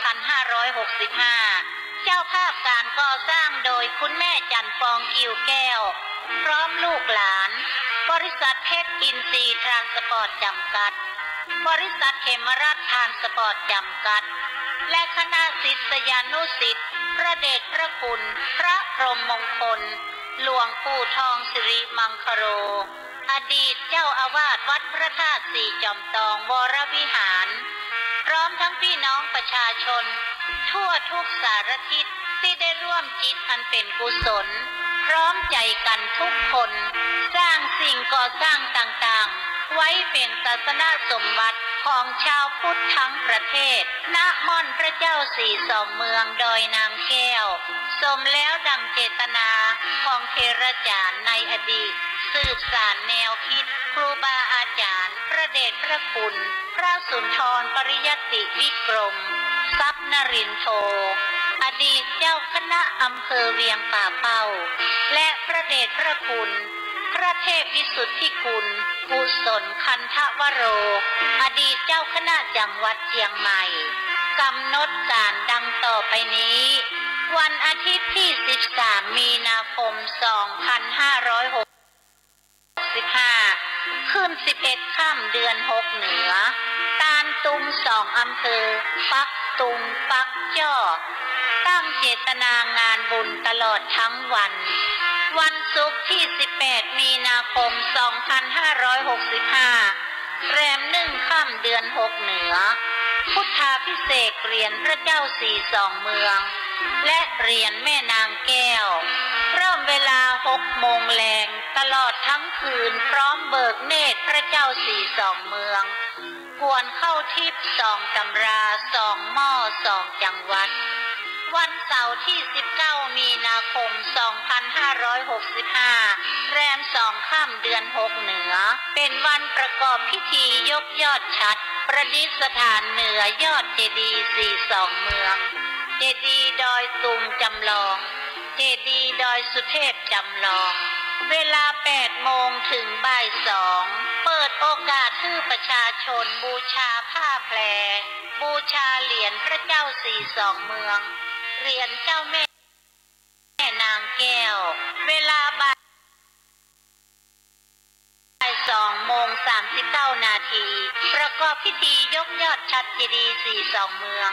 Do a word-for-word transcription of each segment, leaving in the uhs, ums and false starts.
พันห้าร้อยหกสิบห้า เจ้าภาพการก่อสร้างโดยคุณแม่จันทร์ฟอง กิ่วแก้ว พร้อมลูกหลาน บริษัทเพชรอินทรีย์ทรานสปอร์ตจำกัด บริษัทเขมรัฐทรานสปอร์ตจำกัด และคณะศิษยานุศิษย์ พระเดชพระคุณ พระพรหมมงคล หลวงปู่ทองสิริมังคโล อดีตเจ้าอาวาสวัดพระธาตุสี่จอมตองวรวิหาร พร้อมทั้งพี่น้องประชาชนทั่วทุกสารทิศ ตี้ได้ร่วมจิตอันเป๋นกุศล พร้อมใจ๋กั๋นทุกคน สร้างสิ่งก่อสร้างต่างๆ ไว้เป๋นศาสนสมบัติของจาวพุทธทั้งประเทศ ณ ม่อนพระเจ้าสี่สองเมืองดอยนางแก้ว สมแล้วดั่งเจตนาของเถราจ๋ารย์ในอดีต สืบสานแนวคิดครูบาอาจ๋ารย์ พระเดชพระคุณ พระสุนทรปริยัตติวิกรม ทรัพย์นรินทโท อดีตเจ้าคณะอำเภอเวียงป่าเป้า และพระเดชพระคุณ พระเทพวิสุทธิคุณ กุศลคันธวโร อดีตเจ้าคณะจังหวัดเจียงใหม่ กำหนดก๋านดังต่อไปนี้ วันอาทิตย์ตี้สิบสามมีนาคมสองพันห้าร้อยหกสิบห้า ขึ้นสิบเอ็ดค่ำเดือนหกเหนือ ตานตุงสองอำเภอ ปักตุง ปักจ้อ ตั้งเจตนางานบุญตลอดทั้งวัน วันศุกร์ตี้สิบแปดมีนาคมสองพันห้าร้อยหกสิบห้า แรมหนึ่งค่ำเดือนหกเหนือ พุทธาภิเษกเหรียญพระเจ้าสี่สองเมือง และเหรียญแม่นางแก้ว เริ่มเวลาหกโมงแลง ตลอดทั้งคืน พร้อมเบิกเนตรพระเจ้าสี่สองเมือง กวนเข้าทิพย์สองตำรา สองหม้อ สองจังหวัด วันเสาร์ตี้สิบเก้ามีนาคมสองพันห้าร้อยหกสิบห้า แรมสองค่ำเดือนหกเหนือ เป๋นวันประกอบพิธียกยอดฉัตร ประดิษฐานเหนือยอดเจดีย์สี่สองเมือง เจดีย์ดอยตุงจำลอง เจดีย์ดอยสุเทพจำลอง เวลาแปดโมงถึงบ่ายสอง เปิดโอกาสหื้อประชาชนบูชาผ้าแพร บูชาเหรียญพระเจ้าสี่สองเมือง เหรียญเจ้าแม่นางแก้ว เวลาบ่าย บ่ายสองโมงสามสิบเก้านาที ประกอบพิธียกยอดฉัตรเจดีย์สี่สองเมือง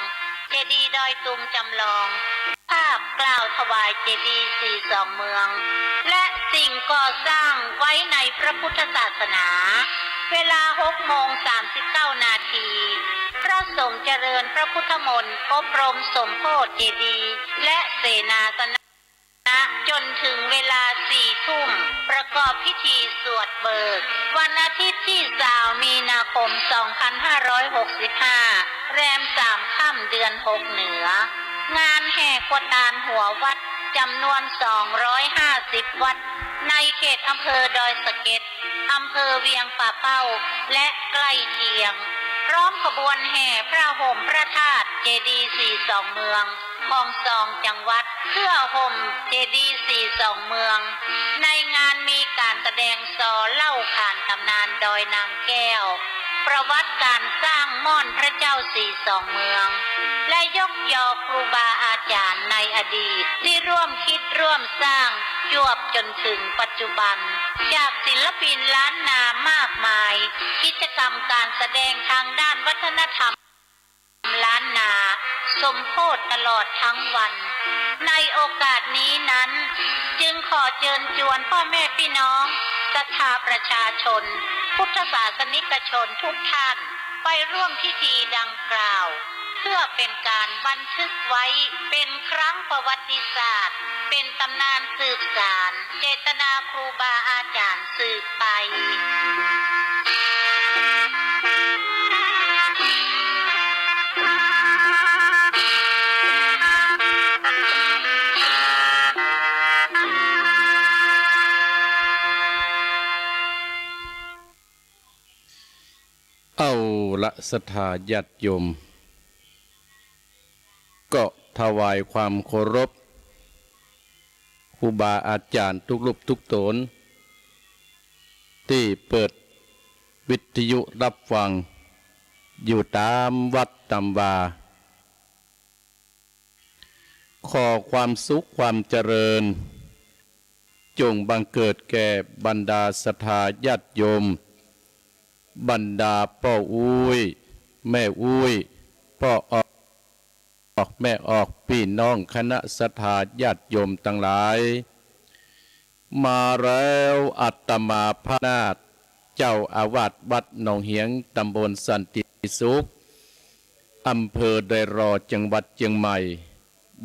เจดีย์ดอยตุงจำลอง ภาพกล่าวถวายเจดีย์สี่สองเมือง และสิ่งก่อสร้างไว้ในพระพุทธศาสนา เวลาหกโมงสามสิบเก้านาที พระสงฆ์เจริญพระพุทธมนต์ อบรมสมโภชน์เจดีย์ และเสนาสนะ จนถึงเวลาสี่ทุ่ม ประกอบพิธีสวดเบิก วันอาทิตย์ตี้ซาวมีนาคมสองพันห้าร้อยหกสิบห้า แรมสามค่ำเดือนหกเหนือ งานแห่ครัวตานหัววัดจำนวนสองร้อยห้าสิบวัตต์ ในเขตอำเภอดอยสะเก็ด อำเภอเวียงป่าเป้า และใกล้เคียง พร้อมขบวนแห่พระโหมพระธาตุเจดีย์สี่สองเมือง ของสองจังหวัด เพื่อโหมเจดีย์สี่สองเมือง ในงานมีก๋านแสดงซอเล่าขานต๋ำนานดอยนางแก้ว ประวัติก๋านสร้างม่อนพระเจ้าสี่สองเมือง และยกยอครูบาอาจ๋ารย์ในอดีตตี้ร่วมคิดร่วมสร้าง จวบจนถึงปัจจุบัน จากศิลปินล้านนามากมาย กิจกรรมก๋านแสดงทางด้านวัฒนธรรม ล้านนา สมโภชน์ตลอดทั้งวัน ในโอกาสนี้นั้น จึงขอเจิญจวนพ่อแม่พี่น้อง ศรัทธาประชาชน พุทธศาสนิกชนทุกท่าน ไปร่วมพิธีดังกล่าว เพื่อเป๋นก๋านบันทึกไว้เป๋นครั้งประวัติศาสตร์ เป๋นต๋ำนานสืบสาน เจตนาครูบาอาจ๋ารย์สืบไป เอาละ ศรัทธาญาติโยม ก็ถวายความเคารพ ครูบาอาจ๋ารย์ทุกรูปทุกต๋น ตี้เปิดวิทยุฮับฟังอยู่ต๋ามวัดต๋ามวา ขอความสุขความเจริญ จงบังเกิดแก่บรรดาศรัทธาญาติโยม บรรดาป้ออุ๊ย แม่อุ๊ย ป้อออก แม่ออก ปี้น้องคณะศรัทธาญาติโยมตังหลาย มาแล้วอาตมาภาพนาถ เจ้าอาวาสวัดหนองเหียง ตำบลสันติสุข อำเภอดอยหล่อ จังหวัดเจียงใหม่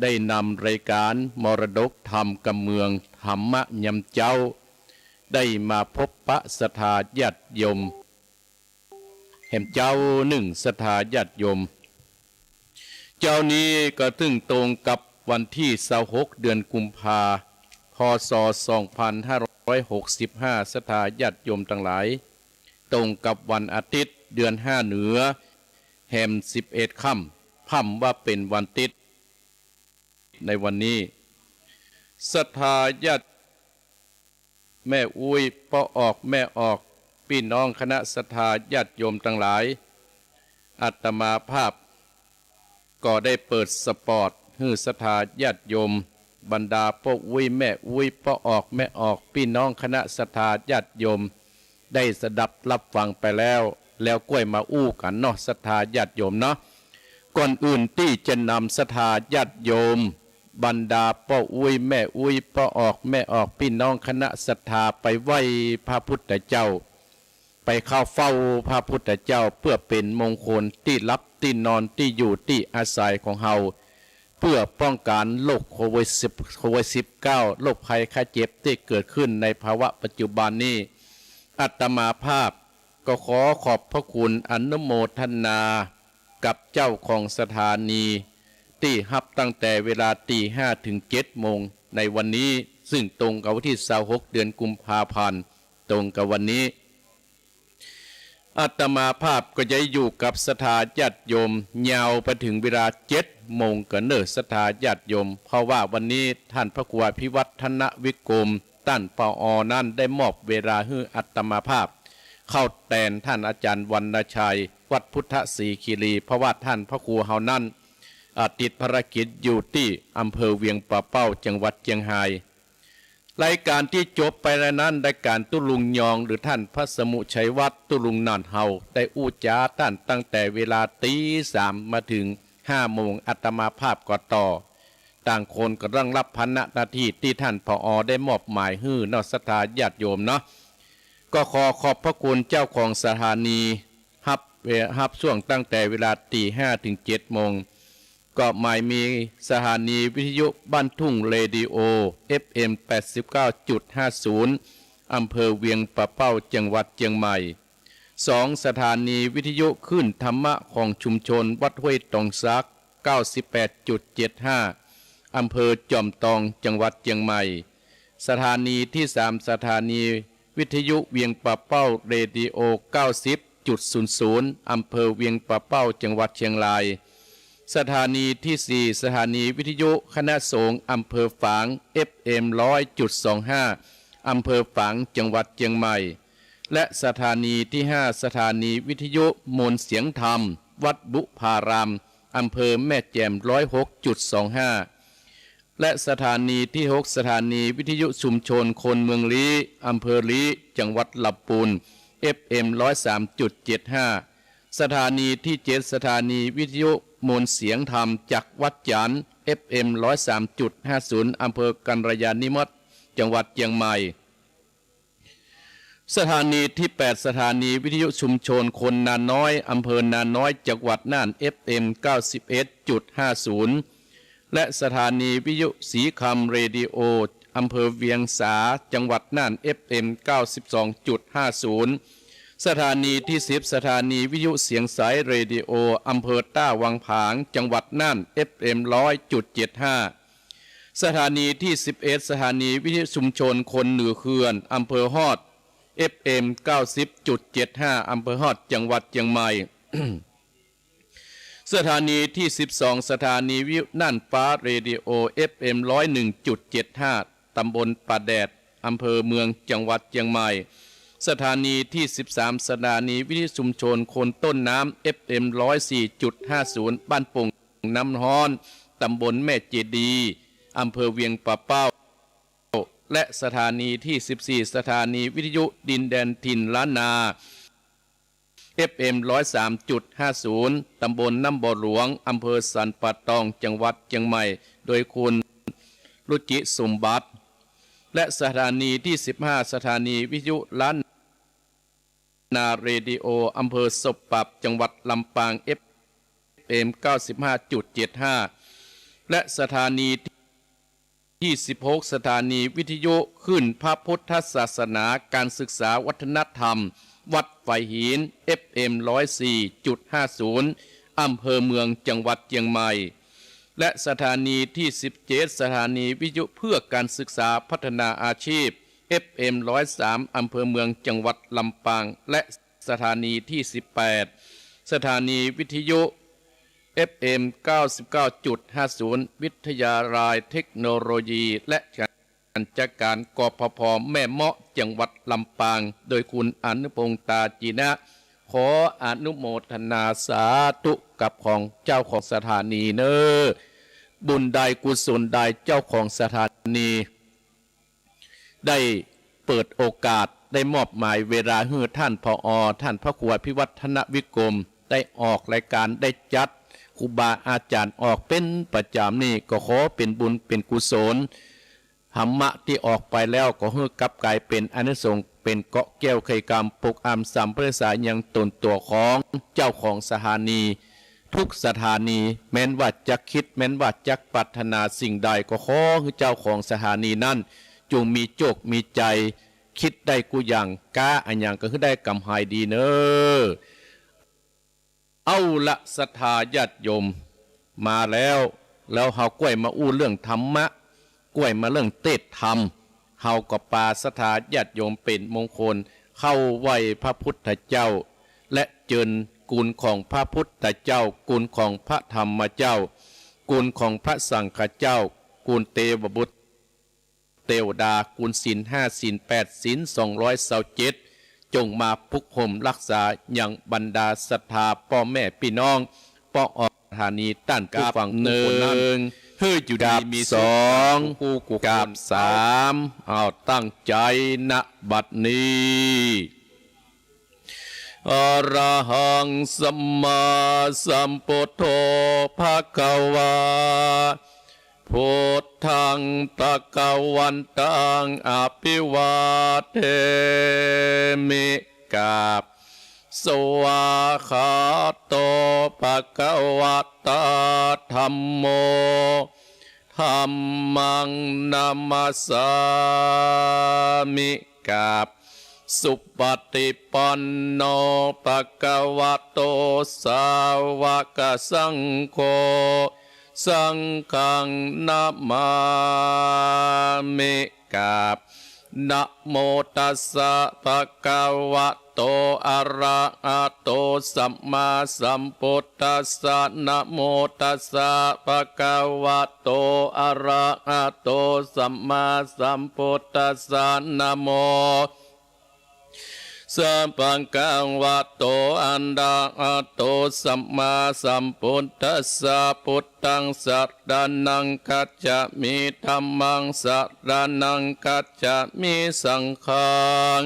ได้นำรายการมรดกธรรมกำเมืองธรรมะยามเจ๊า ได้มาพบปะศรัทธาญาติโยม แหมเจ๊านึ่งศรัทธาญาติโยม เจ๊านี้ก็ซึ่งตรงกับวันตี้ซาวหก เดือนกุมภา พ.ศ. สองพันห้าร้อยหกสิบห้า ศรัทธาญาติโยมตังหลาย ตรงกับวันอาทิตย์ เดือนห้าเหนือ แหมสิบเอ็ดค่ำ พ่ำว่าเป๋นวันติด ในวันนี้ ศรัทธาญาติ แม่อุ๊ย ป้อออก แม่ออก ปี้น้องคณะศรัทธาญาติโยมตังหลาย อาตมาภาพ ก็ได้เปิดสปอตหื้อศรัทธาญาติโยม บรรดาป้ออุ๊ย แม่อุ๊ย ป้อออก แม่ออก ปี้น้องคณะศรัทธาญาติโยม ได้สดับรับฟังไปแล้ว แล้วก้วยมาอู้กั๋นเนาะ ศรัทธาญาติโยมเนาะ ก่อนอื่นตี้จะนำศรัทธาญาติโยม บรรดาป้ออุ๊ย แม่อุ๊ย ป้อออก แม่ออก ปี้น้องคณะศรัทธาไปไหว้พระพุทธเจ้า ไปเข้าเฝ้าพระพุทธเจ้า เปื้อเป๋นมงคลตี้หลับตี้นอนตี้อยู่ตี้อาศัยของเฮา เปื้อป้องกั๋นโรคโควิดสิบ โควิดสิบเก้า โรคภัยไข้เจ็บตี้เกิดขึ้นในภาวะปัจจุบันนี้ อาตมาภาพก็ขอขอบพระคุณอนุโมทนากับเจ้าของสถานี ตี้ฮับตั้งแต่เวลาตีห้าถึงเจ็ดโมงในวันนี้ ซึ่งตรงกับวันตี้ซาวหก เดือนกุมภาพันธ์ ตรงกับวันนี้ อาตมาภาพก็จะอยู่กับศรัทธาญาติโยม ยาวไปถึงเวลาเจ็ดโมงกั๋นเน่อศรัทธาญาติโยม เพราะว่าวันนี้ท่านพระครูอภิวัฒนวิกรม ต้าน ผอ. นั้นได้มอบเวลาหื้ออาตมาภาพ เข้าแตนท่านอาจารย์วรรณชัย วัดพุทธศรีคีรี เพราะว่าท่านพระครูเฮานั้น อ่า ติดภารกิจอยู่ตี้อำเภอเวียงป่าเป้า จังหวัดเจียงฮาย รายการตี้จบไปแล้วนั้น รายการตุ๊ลุงยอง หรือท่านพระสมุชัยวัฒน์ตุ๊ลุงนาฏเฮา ได้อู้จ๋าต้านตั้งแต่เวลาตีสามมาถึงห้าโมง อาตมาภาพก็ต่อ ต่างคนก็ต้องรับภาระหน้าตี้ตี้ท่าน ผอ. ได้มอบหมายหื้อเนาะ ศรัทธาญาติโยมเนาะ ก็ขอขอบพระคุณเจ้าของสถานี ฮับเว- ฮับช่วงตั้งแต่เวลาตีห้าถึงเจ็ดโมง ก็หมายมีสถานีวิทยุบ้านทุ่งเรดิโอ เอฟเอ็ม แปดสิบเก้าจุดห้าศูนย์ อำเภอเวียงป่าเป้า จังหวัดเจียงใหม่ สอง สถานีวิทยุคลื่นธรรมะของชุมชนวัดห้วยตองซัก เก้าสิบแปดจุดเจ็ดห้า อำเภอจอมตอง จังหวัดเจียงใหม่ สถานีที่สาม สถานีวิทยุเวียงป่าเป้า เรดิโอ เก้าสิบจุดศูนย์ศูนย์ อำเภอเวียงป่าเป้า จังหวัดเชียงราย สถานีที่สี่ สถานีวิทยุคณะสงฆ์อำเภอฝาง เอฟเอ็ม ร้อยจุดสองห้า อำเภอฝาง จังหวัดเจียงใหม่ และสถานีที่ห้า สถานีวิทยุมวลเสียงธรรม วัดบุพาราม อำเภอแม่แจ่ม ร้อยหกจุดสองห้า และสถานีที่หก สถานีวิทยุชุมชนคนเมืองลี้ อำเภอลี้ จังหวัดลำปูน เอฟเอ็ม ร้อยสามจุดเจ็ดห้า สถานีที่เจ็ด สถานีวิทยุมวลเสียงธรรมจากวัดจันทร์ เอฟเอ็ม ร้อยสามจุดห้าศูนย์ อำเภอกัลยาณิมิตร จังหวัดเชียงใหม่ สถานีที่แปด สถานีวิทยุชุมชนคนนาน้อย อำเภอนาน้อย จังหวัดน่าน เอฟเอ็ม เก้าสิบเอ็ดจุดห้าศูนย์ และสถานีวิทยุสีคำเรดิโอ อำเภอเวียงสา จังหวัดน่าน เอฟเอ็ม เก้าสิบสองจุดห้าศูนย์ สถานีที่สิบ สถานีวิทยุเสียงใสเรดิโอ อำเภอต้าวังผาง จังหวัดน่าน เอฟเอ็ม ร้อยจุดเจ็ดห้า สถานีที่สิบเอ็ด สถานีวิทยุชุมชนคนเหนือเขื่อน อำเภอฮอด เอฟเอ็ม เก้าสิบจุดเจ็ดห้า อำเภอฮอด จังหวัดเชียงใหม่ สถานีที่สิบสอง สถานีวิทยุน่านฟ้าเรดิโอ เอฟเอ็ม ร้อยหนึ่งจุดเจ็ดห้า ตำบลป่าแดด อำเภอเมือง จังหวัดเชียงใหม่ สถานีที่สิบสาม สถานีวิทยุชุมชนคนต้นน้ำ เอฟเอ็ม ร้อยสี่จุดห้าศูนย์ บ้านโป่งน้ำฮ้อน ตำบลแม่เจดีย์ อำเภอเวียงป่าเป้า และสถานีตี้สิบสี่ สถานีวิทยุดินแดนถิ่นล้านนา เอฟเอ็ม ร้อยสามจุดห้าศูนย์ ตำบลน้ำบ่อหลวง อำเภอสันป่าตอง จังหวัดเจียงใหม่ โดยคุณรุจิสมบัติ และสถานีตี้สิบห้า สถานีวิทยุล้านนาเรดิโอ อำเภอศพปรับ จังหวัดลำปาง เอฟเอ็ม เก้าสิบห้าจุดเจ็ดห้า และสถานีตี้สิบหก สถานีวิทยุคลื่นพระพุทธศาสนา การศึกษาวัฒนธรรม วัดฝายหิน เอฟเอ็ม ร้อยสี่จุดห้าศูนย์ อำเภอเมือง จังหวัดเจียงใหม่ และสถานีตี้สิบเจ็ด สถานีวิทยุเพื่อการศึกษาพัฒนาอาชีพ เอฟเอ็ม ร้อยสาม อำเภอเมือง จังหวัดลำปาง และสถานีตี้สิบแปด สถานีวิทยุ เอฟเอ็ม เก้าสิบเก้าจุดห้าศูนย์ วิทยาลัยเทคโนโลยี และการจัดการ กพพ แม่เมาะ จังหวัดลำปาง โดยคุณอนุพงษ์ ตาจีนะ ขออนุโมทนาสาธุกับของเจ้าของสถานีเน่อ บุญใดกุศลใดเจ้าของสถานี ได้เปิดโอกาส ได้มอบหมายเวลาหื้อท่าน ผอ ท่านพระครูอภิวัฒนวิกรม ได้ออกรายการ ได้จัดครูบาอาจารย์ออกเป๋นประจ๋ำนี่ ก็ขอเป๋นบุญเป๋นกุศล ธรรมะตี้ออกไปแล้ว ก็หื้อกลับก๋ายเป๋นอานิสงส์ เป๋นเกราะแก้วไขกรรม ปกปักษาสัมปทายังตนตั๋วของเจ้าของสถานี ทุกสถานี แม้นว่าจักกึ๊ด แม้นว่าจักปรารถนาสิ่งใด ก็ขอหื้อเจ้าของสถานีนั้น จงมีโจคมีชัย กึ๊ดได้กู้อย่าง ก๊าอะหยังก็หื้อได้กำไรดีเน่อ เอาละ ศรัทธาญาติโยม มาแล้ว แล้วเฮาก้วยมาอู้เรื่องธรรมะ ก้วยมาเรื่องเตศน์ธรรม เฮาก็ปาศรัทธาญาติโยมเป๋นมงคล เข้าไหว้พระพุทธเจ้า และเจิญคุณของพระพุทธเจ้า คุณของพระธรรมเจ้า คุณของพระสังฆเจ้า คุณเตวบุตร เตวดา คุณศีลห้า ศีลแปด ศีลสองร้อยซาวเจ็ด จงมาปกโฮมฮักษายังบรรดาศรัทธาป้อแม่ปี้น้อง ป้อออกสถานีต้านผู้ฟังผู้คนนั้น หื้ออยู่ดีมีสุข สอง คู่คู่ กราบ สาม เอาตั้งใจ๋ ณ บัดนี้ อะระหังสัมมาสัมพุทโธ ภะคะวา พุทธัง ภะคะวันตัง อะภิวาเทมิ กราบ สวาคาโต ภะคะวะตา ธัมโม ธัมมัง นะมัสสามิ กราบ สุปฏิปันโน ภะคะวะโต สาวกสังโฆ สังฆัง นะมามิ กราบ นะโมตัสสะ ภะคะวะโต อะระหะโต สัมมาสัมพุทธัสสะ นะโมตัสสะ ภะคะวะโต อะระหะโต สัมมาสัมพุทธัสสะ นะโม สะ ภะคะวะโต อะระหะโต สัมมาสัมพุทธัสสะ พุทธัง สะระณัง คัจฉามิ ธัมมัง สะระณัง คัจฉามิ สังฆัง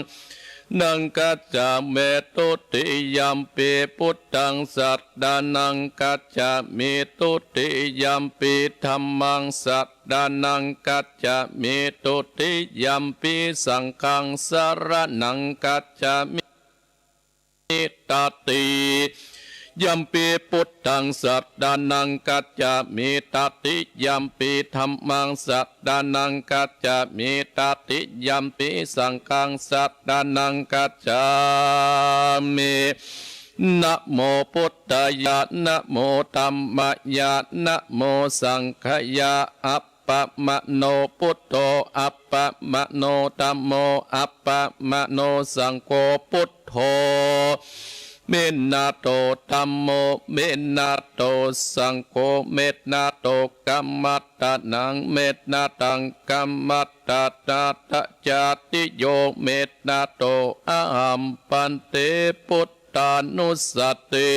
นัง คัจฉามิ ทุติยัมปิ พุทธัง สะระณัง คัจฉามิ ทุติยัมปิ ธัมมัง สะระณัง คัจฉามิ ทุติยัมปิ สังฆัง สะระณัง คัจฉามิ ตติยัมปิ พุทธัง สะระณัง คัจฉามิ ตติยัมปิ ธัมมัง สะระณัง คัจฉามิ ตติยัมปิ สังฆัง สะระณัง คัจฉามิ นะโมพุทธายะ นะโมธัมมายะ นะโมสังฆายะ อัปปะมะโนพุทโธ อัปปะมะโนธัมโม อัปปะมะโนสังโฆ พุทโธ เมนะโต ธัมโม เมนะโต สังโฆ เมนะโต กัมมัตตะนัง เมนะตัง กัมมัตตะนะ ตะจาติโย เมนะโต อะหัง ภันเต พุทธานุสสะติ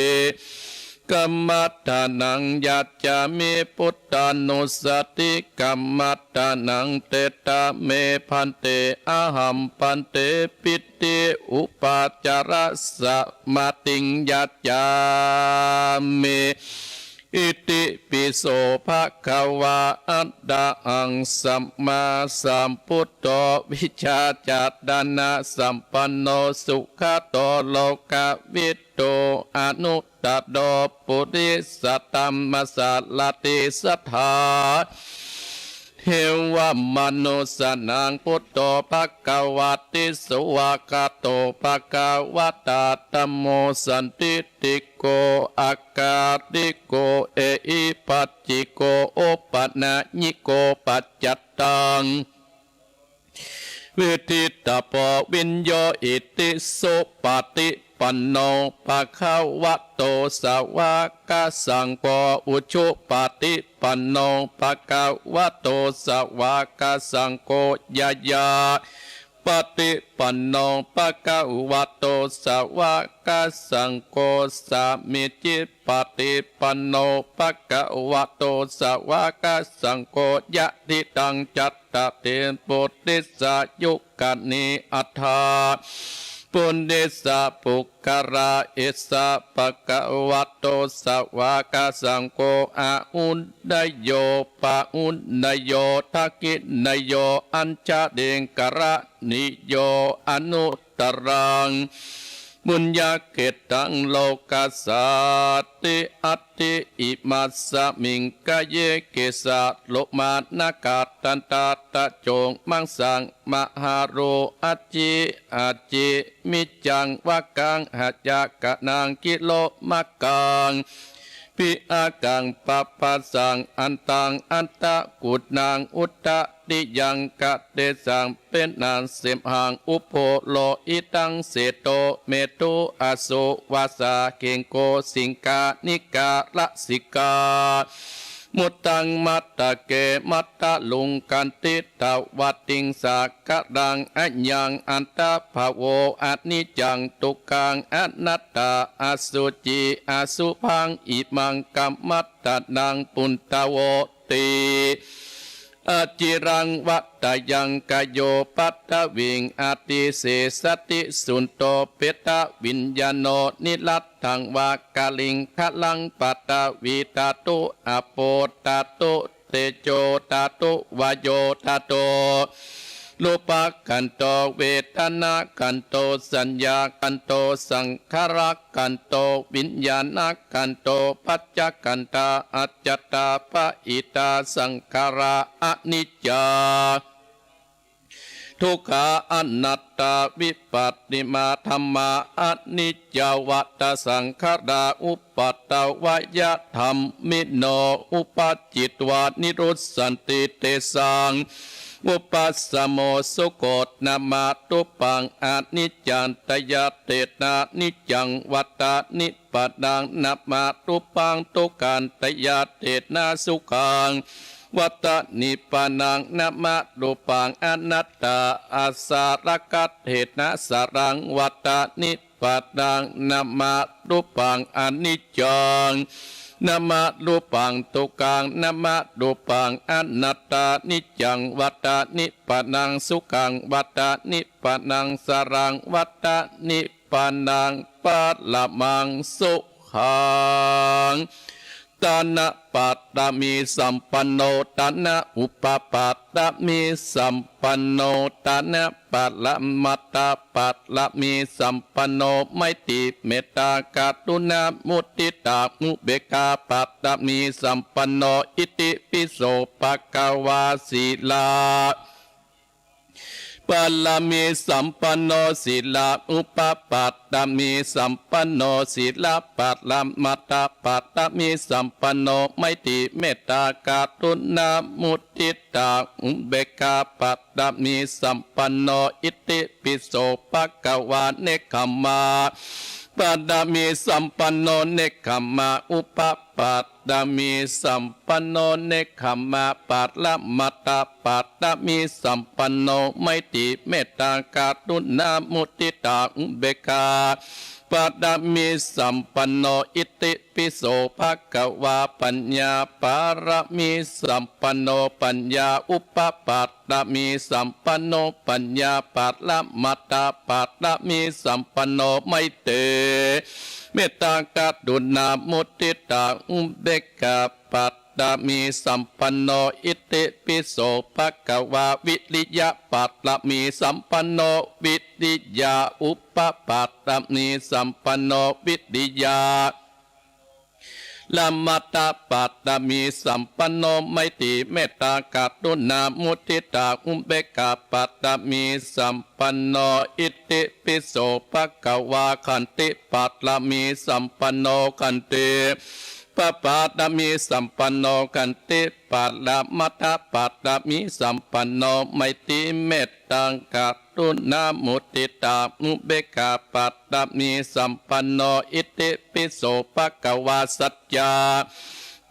กัมมัฏฐานัง ยัจฉามิ พุทธานุสสติ กัมมัฏฐานัง เตถะเม ภันเต อะหัง ภันเต ปิณฑิ อุปาจาระสะมาติง ยัจฉามิ อิติปิโส ภะคะวา อะระหัง สัมมาสัมพุทโธ วิชชาจารณะสัมปันโน สุขะโต โลกะวิทู อะนุตตะโร ปุริสะธัมมะสารถิ สัตถา เทวะมะนุสสานัง พุทโธ ภะคะวะติ สวากขาโต ภะคะวะตา ธัมโม สันทิฏฐิโก อะกาลิโก เอหิปัสสิโก โอปะนะยิโก ปัจจัตตัง เวทิตาโพ วิญโญ อิติ สุปะฏิปันโน ภะคะวะโต สาวะกะสังโฆ อุจุปะฏิปันโน ภะคะวะโต สาวะกะสังโฆ ญาญาปฏิปันโน ภะคะวะโต สาวะกะสังโฆ สามีจิปะฏิปันโน ภะคะวะโต สาวะกะสังโฆ ยะถิตัง จัตตาริ ปุริสายุคานิ อัฏฐา ปุริสะปุคคละ เอสะ ภะคะวะโต สาวะกะสังโฆ อาหุเนยโย ปะหุเนยโย ทักขิเนยโย อัญชลีกะระณีโย อะนุตตะรัง ปุญญะเขตตัง โลกัสสาติ อัตถิ อิมัสสะมิง กาเย เกสะ โลมา นะฆะ ตันตา ตะโจ มังสัง มะหารู อัจฉิ อาจิ มิจจัง วะกัง หะยะกะนัง กิโลมะกัง ปิอะกัง ปะปะสัง อันตัง อัตถะกุณัง อุตตะริยัง กะเตสัง เปนะ เสมหัง อุโพโลหิตัง เสโท เมธุ อสุวาสา เขงโค สิงคา นิการะสิกา มุตตัง มัตตะเก มัตตะลุง ขันธิตะวะติง สาคะรัง อะยัง อัตถะภะโว อะนิจจัง ทุกขัง อะนัตตา อสุจิ อสุภัง อิมัง กัมมัฏฐานัง ปุณณะโวติ อจิรัง วัตตะยัง กะโย ปัทวิง อะติเสสะติ สุณโฑ เพทวิญญาโณ นิรัตถัง วะกะลิงคะลัง ปัทวีธาตุ อะโปธาตุ เตโจธาตุ วาโยธาตุ รูปะขันโธ เวทนาขันโธ สัญญาขันโธ สังขารขันโธ วิญญาณขันโธ ปัจจขันธา อัจจตา ปะหิทา สังขารา อะนิจจา ทุกขา อะนัตตา วิปัตติมาธัมมา อะนิจจาวัตตา สังขารา อุปัตตวะยะธัมมิโน อุปปาจิตวา นิรุสสันติ เตสัง อุปัสสโม สุโข นะมะรูปัง อะนิจจัตตยาเทนะ นิจจังวัตตา นิพพานัง นะมะรูปัง ทุกขัตตยาเทนะ สุขังวัตตา นิพพานัง นะมะรูปัง อะนัตตา อะสารกัตเทนะ สารังวัตตา นิพพานัง นะมะรูปัง อะนิจจัง นะมะรูปัง ทุกขัง นะมะรูปัง อะนัตตา นิจจังวัตตา นิพพานัง สุขังวัตตา นิพพานัง สารังวัตตา นิพพานัง ปะระมังสุขัง ฐานะปารมีสัมปันโน ฐานะอุปปารมีสัมปันโน ฐานะปรมัตถปารมีสัมปันโน ไมตรีเมตตากรุณามุทิตาอุเบกขาปารมีสัมปันโน อิติปิโสภะคะวา สีลา ปารมีสัมปันโน สีลาอุปปารมีสัมปันโน สีลปรมัตถปารมีสัมปันโน ไมตรีเมตตากรุณามุทิตาอุเบกขาปารมีสัมปันโน อิติปิโสภะคะวา เนกขัมมาปารมีสัมปันโน เนกขัมมาอุปปารมีสัมปันโน เนกขัมมาปรมัตถปารมีสัมปันโน ไมตรีเมตตากรุณามุทิตาอุเบกขา ปารมีสัมปันโน อิติปิโสภะคะวา ปัญญาปารมีสัมปันโน ปัญญาอุปปารมีสัมปันโน ปัญญาปรมัตถปารมีสัมปันโน ไมตรี เมตตากรุณา มุทิตา อุเบกขา ปารมีสัมปันโน อิติปิโสภะคะวา วิริยะปารมีสัมปันโน วิริยาอุปปารมีสัมปันโน วิริยา ละมัตตปารมีสัมปันโน ไมตรีเมตตากรุณามุทิตาอุเบกขาปารมีสัมปันโน อิติปิโสภะคะวา ขันติปารมีสัมปันโน ขันติปปารมีสัมปันโน ขันติปรมัตถปารมีสัมปันโน ไมตรีเมตตากรุณามุทิตาอุเบกขาปารมีสัมปันโน อิติปิโสภะคะวา สัจจะ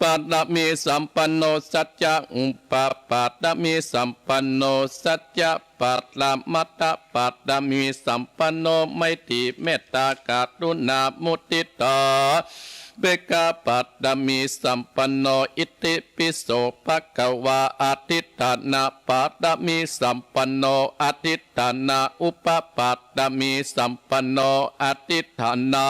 ปารมีสัมปันโน สัจจะอุปปารมีสัมปันโน สัจจะปรมัตถปารมีสัมปันโน ไมตรีเมตตากรุณามุทิตาอุเบกขาปารมีสัมปันโน อิติปิโสภะคะวา อธิฏฐานะปารมีสัมปันโน อธิฏฐานาอุปปารมีสัมปันโน อธิฏฐานา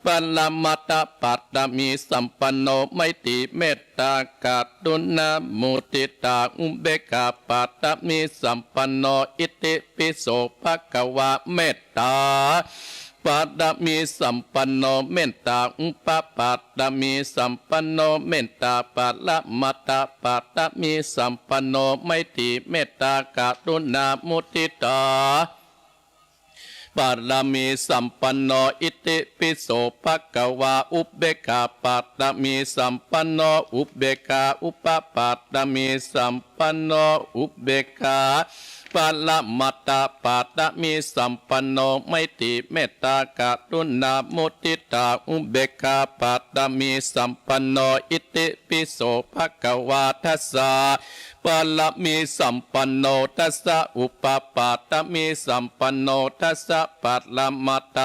ปรมัตถปารมีสัมปันโน ไมตรีเมตตากรุณามุทิตาอุเบกขาปารมีสัมปันโน อิติปิโสภะคะวา เมตตาปารมีสัมปันโน เมตตาอุปปารมีสัมปันโน เมตตาปรมัตถปารมีสัมปันโน ไมตรีเมตตากรุณามุทิตา ปารมีสัมปันโน อิติปิโสภะคะวา อุเบกขาปารมีสัมปันโน อุเบกขาอุปปารมีสัมปันโน อุเบกขาปรมัตถปารมีสัมปันโน ไมตรีเมตตากรุณามุทิตาอุเบกขาปารมีสัมปันโน อิติปิโสภะคะวา ทัสสะ ปารมีสัมปันโน ทัสสะอุปปารมีสัมปันโน ทัสสะปรมัตถ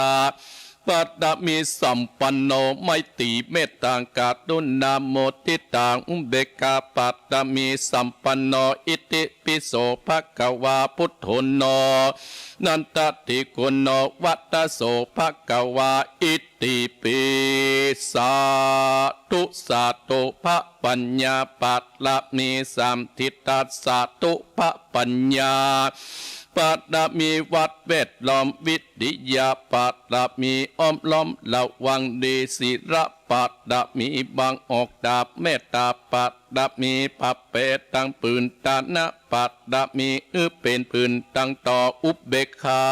ปารมีสัมปันโน ไมตรีเมตตากรุณามุทิตาอุเบกขาปารมีสัมปันโน อิติปิโสภะคะวา พุทโธ โน นัตถิโก โน วัตโส ภะคะวา อิติปิ สาธุ สาธุ พระปัญญาปารมีสามทิศ สาธุ พระปัญญาปารมี วัดแวดล้อม วิทยาปารมี อ้อมล้อมระวังดี ศีลปารมี บังออกดาบ เมตตาปารมี ปรับแปลงตังปืน ทานะปารมี หื้อเป๋นปืนตังต่อ อุเบกขา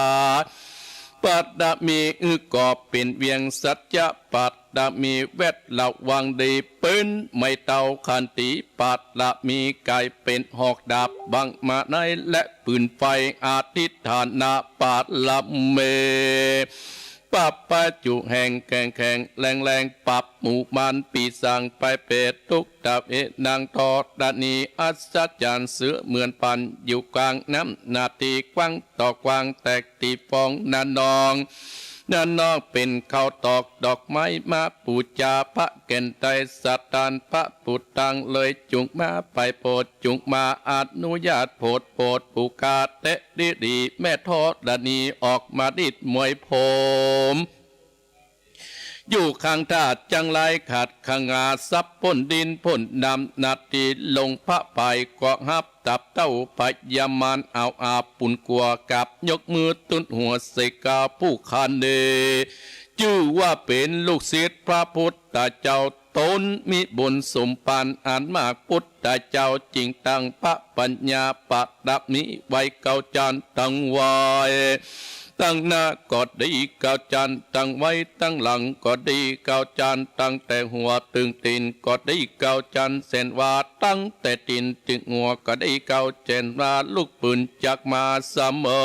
ปารมี หื้อก่อเป๋นเวียง สัจจะปารมี แวดระวังดี เป๋นไม้เต้า ขันติปารมี ก๋ายเป๋นหอกดาบ บังมาไนและปืนไฟ อธิฏฐานาปารมี ปรับประจุแห่งแข็งแข็งแรงแรง ปรับหมู่มารปีศาจไปเปรตทุกตะเว นางธรณีอัศจรรย์ เสือเหมือนปันอยู่กลางน้ำ นาทีกว้างต่อกว้าง แตกตี้ฟองนาน้อง นาน้องเป๋นข้าวตอก ดอกไม้มาปู๋จา พระแก่นไตรสถาน พระปุตตังเลย จุ่งมาไปโผด จุ่งมาอนุญาตโผด โผดผู้ข้าแต๊ดีดี แม่ธรณีออกมาดิดมวยผม อยู่ข้างท่าจังไร ขัดขงา ซับพ่นดินพ่นน้ำ นาทีลงพระพาย ก็ฮับตับเต้าพญามาร เอาอาบปุนกัว กราบยกมือตุ๊นหัว เสกาผู้ข้าเน่ จื้อว่าเป๋นลูกศิษย์พระพุทธเจ้า ตนมีบุญสมภารอันมาก พุทธเจ้าจึงตั้งพระปัญญาปารมีไว้เก้าจั้นตังไว้ ตังหน้าก็ดีเก้าจั้นตังไว้ ตังหลังก็ดีเก้าจั้น ตั้งแต่หัวเถิงตี๋นก็ดีเก้าจั้น แสนว่าตั้งแต่ตี๋นเถิงหัวก็ดีเก้าจั้น ว่าลูกปืนจักมาเสมอ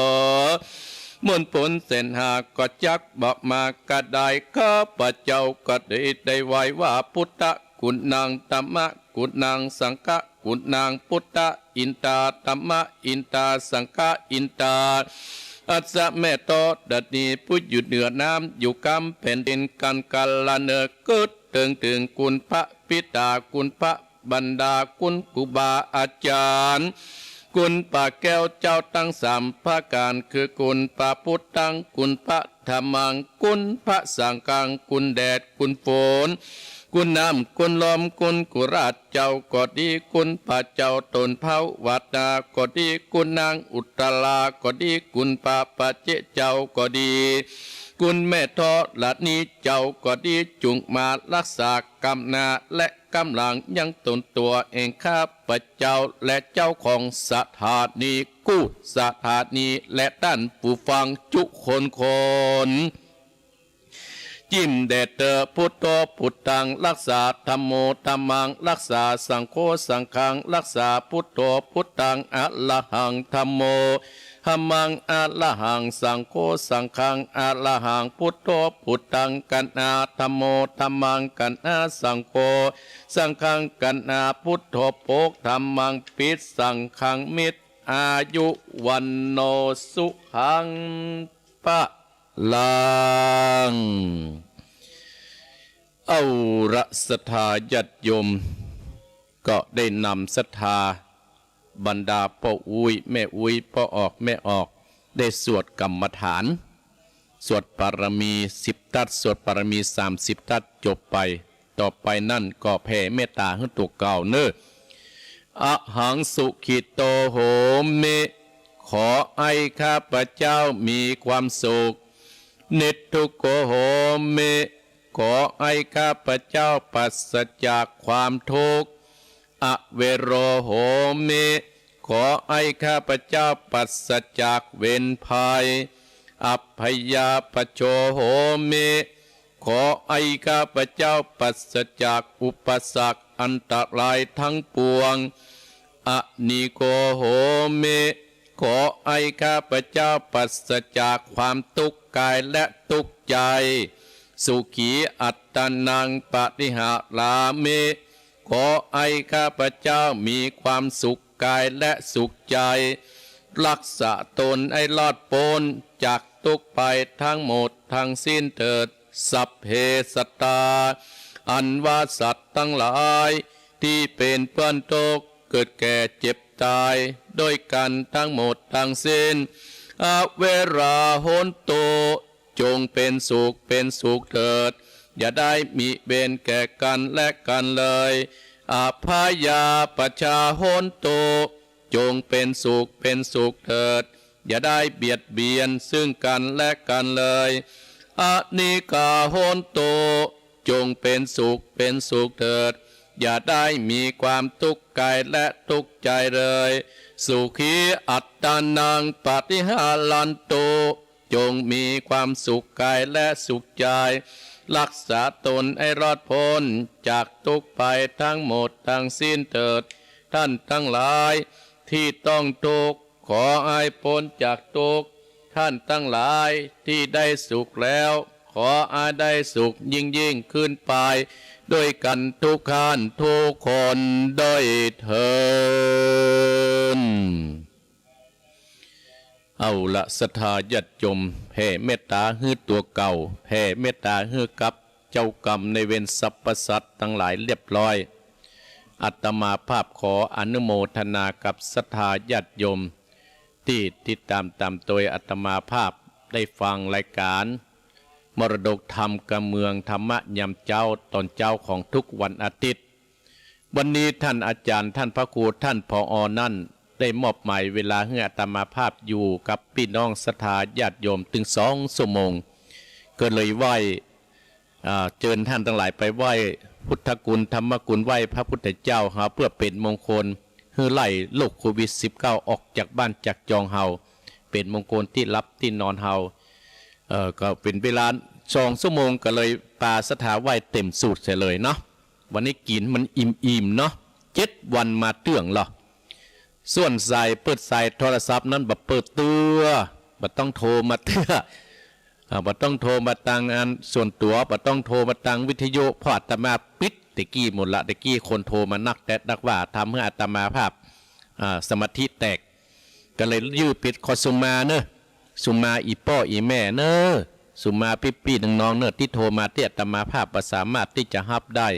มนต์ผลแสนห้าก็จักบ่มากระได้ ข้าพเจ้าก็ดีได้ไหว้ว่า พุทธกุณัง ธัมมะกุณัง สังฆกุณัง พุทธอินทา ธัมมะอินทา สังฆอินทา อัสสะแม่ธรณีผู้อยู่เหนือน้ำ อยู่กำแผ่นดิน กันกาละเนิดเกิดเถิงเถิงคุณพระปิดา คุณพระบรรดา คุณครูบาอาจารย์ คุณพระแก้วเจ้าตังสามประก๋าน คือคุณพระพุทธัง คุณพระธัมมัง คุณพระสังฆัง คุณแดด คุณฝน คุณน้ำ คุณลม คุณกุราชเจ้าก็ดี คุณพระเจ้าต้นเผาวัดนาก็ดี คุณนางอุตตราก็ดี คุณพระปัจเจกเจ้าก็ดี คุณแม่ธรณีเจ้าก็ดี จุ่งมาฮักษากำหน้าและกำหลังยังต๋นตั๋วแห่งข้าพเจ้าและเจ้าของสถานีกู้สถานีและต้านผู้ฟังจุคนคน จิ่มแด่เต๊อะ พุทโธพุทธังฮักษา ธัมโมธัมมังฮักษา สังโฆสังฆังฮักษา พุทโธพุทธัง อะระหัง ธัมโมธัมมัง อะระหัง สังโฆสังฆัง อะระหัง พุทโธพุทธัง กันอา ธัมโมธัมมัง กันอา สังโฆสังฆัง กันอา พุทโธโภคธัมมัง ภิกขัง สังฆัง มิตร อายุ วัณโณ สุขัง พลัง เอาละ ศรัทธาญาติโยม ก็ได้นำศรัทธาบรรดาป้ออุ๊ยแม่อุ๊ย ป้อออกแม่ออก ได้สวดกรรมฐาน สวดปารมีสิบทัศ สวดปารมีสามสิบทัศจบไป ต่อไปนั้นก็แผ่เมตต๋าหื้อตั๋วเก่าเน่อ อะหัง สุขิตโต โหมิ ขอให้ข้าพเจ้ามีความสุข นิทุกโข โหมิ ขอให้ข้าพเจ้าปราศจากความทุกข์ อะเวโร โหมิ ขอให้ข้าพเจ้าปราศจากเวรภัย อัพพยาปชโช โหมิ ขอให้ข้าพเจ้าปราศจากอุปสรรคอันตรายทั้งปวง อะนีโก โหมิ ขอให้ข้าพเจ้าปราศจากความทุกข์กายและทุกข์ใจ สุขีอัตตานัง ปะริหารามิ ขอให้ข้าพเจ้ามีความสุขกายและสุขใจ ฮักษาตนให้รอดป๊นจากทุกข์ภัยทั้งหมดทั้งสิ้นเถิด สัพเพสัตตา อันว่าสัตว์ทั้งหลายที่เป็นเพื่อนทุกข์ เกิดแก่เจ็บตายด้วยกันทั้งหมดทั้งสิ้น อะเวรา โหนตุ จงเป็นสุขเป็นสุขเถิด อย่าได้มีเวรแก่กันและกันเลย อัพพยาปชชา โหนตุ จงเป็นสุขเป็นสุขเถิด อย่าได้เบียดเบียนซึ่งกันและกันเลย อะนีกา โหนตุ จงเป็นสุขเป็นสุขเถิด อย่าได้มีความทุกข์กายและทุกข์ใจเลย สุขีอัตตานัง ปะริหารันตุ จงมีความสุขกายและสุขใจ ฮักษาตนให้รอดป๊นจากทุกข์ภัยทั้งหมดทั้งสิ้นเถิด ท่านทั้งหลายที่ต้องทุกข์ ขอให้ป๊นจากทุกข์ ท่านทั้งหลายที่ได้สุขแล้ว ขอให้ได้สุขยิ่งๆ ขึ้นไปด้วยกันทุกท่านทุกคนด้วยเถิด เอาละ ศรัทธาญาติโยม แผ่เมตต๋าหื้อตั๋วเก่า แผ่เมตต๋าหื้อกับเจ้ากรรมนายเวรสรรพสัตว์ตังหลายเรียบร้อย อาตมาภาพขออนุโมทนากับศรัทธาญาติโยม ตี้ติดต๋ามต๋ามตวยอาตมาภาพได้ฟังรายก๋าน มรดกธรรมกำเมือง ธรรมะยามเจ๊า ต๋อนเจ๊าของทุกวันอาทิตย์ วันนี้ท่านอาจ๋ารย์ ท่านพระครู ท่าน ผอ นั้น ได้มอบหมายเวลาหื้ออาตมาภาพอยู่กับปี้น้องศรัทธาญาติโยมเถิงสองชั่วโมง ก็เลยไหว้ อ่า เจิญท่านตังหลายไปไหว้พุทธคุณ ธรรมคุณ ไหว้พระพุทธเจ้าเฮา เปื้อเป๋นมงคล หื้อไล่โรคโควิดสิบเก้าออกจากบ้านจากจองเฮา เป๋นมงคลตี้หลับตี้นอนเฮา เอ่อ ก็เป๋นเวลาสองชั่วโมง ก็เลยปาศรัทธาไหว้เต๋มสูตรเสียเลยเนาะ วันนี้กิ๋นมันอิ่มๆ เนาะ เจ็ดวันมาเตื้องลอ ส่วนสายเปิดสายโทรศัพท์นั้นบ่เปิดเตื้อ บ่ต้องโทรมาเตื้อ อ่า บ่ต้องโทรมาตางอันส่วนตั๋ว บ่ต้องโทรมาตางวิทยุ เพราะอาตมาปิดแต่กี้หมดละ แต่กี้คนโทรมานักแต๊นักว่า ทำหื้ออาตมาภาพ อ่า สมาธิแตก ก็เลยยื้อปิดขอสุมาเนอะ สุมาอี้ป้ออี้แม่เน่อ สุมาปี้ๆ น้องๆ เน่อ ตี้โทรมาตี้อาตมาภาพบ่สามารถตี้จะฮับได้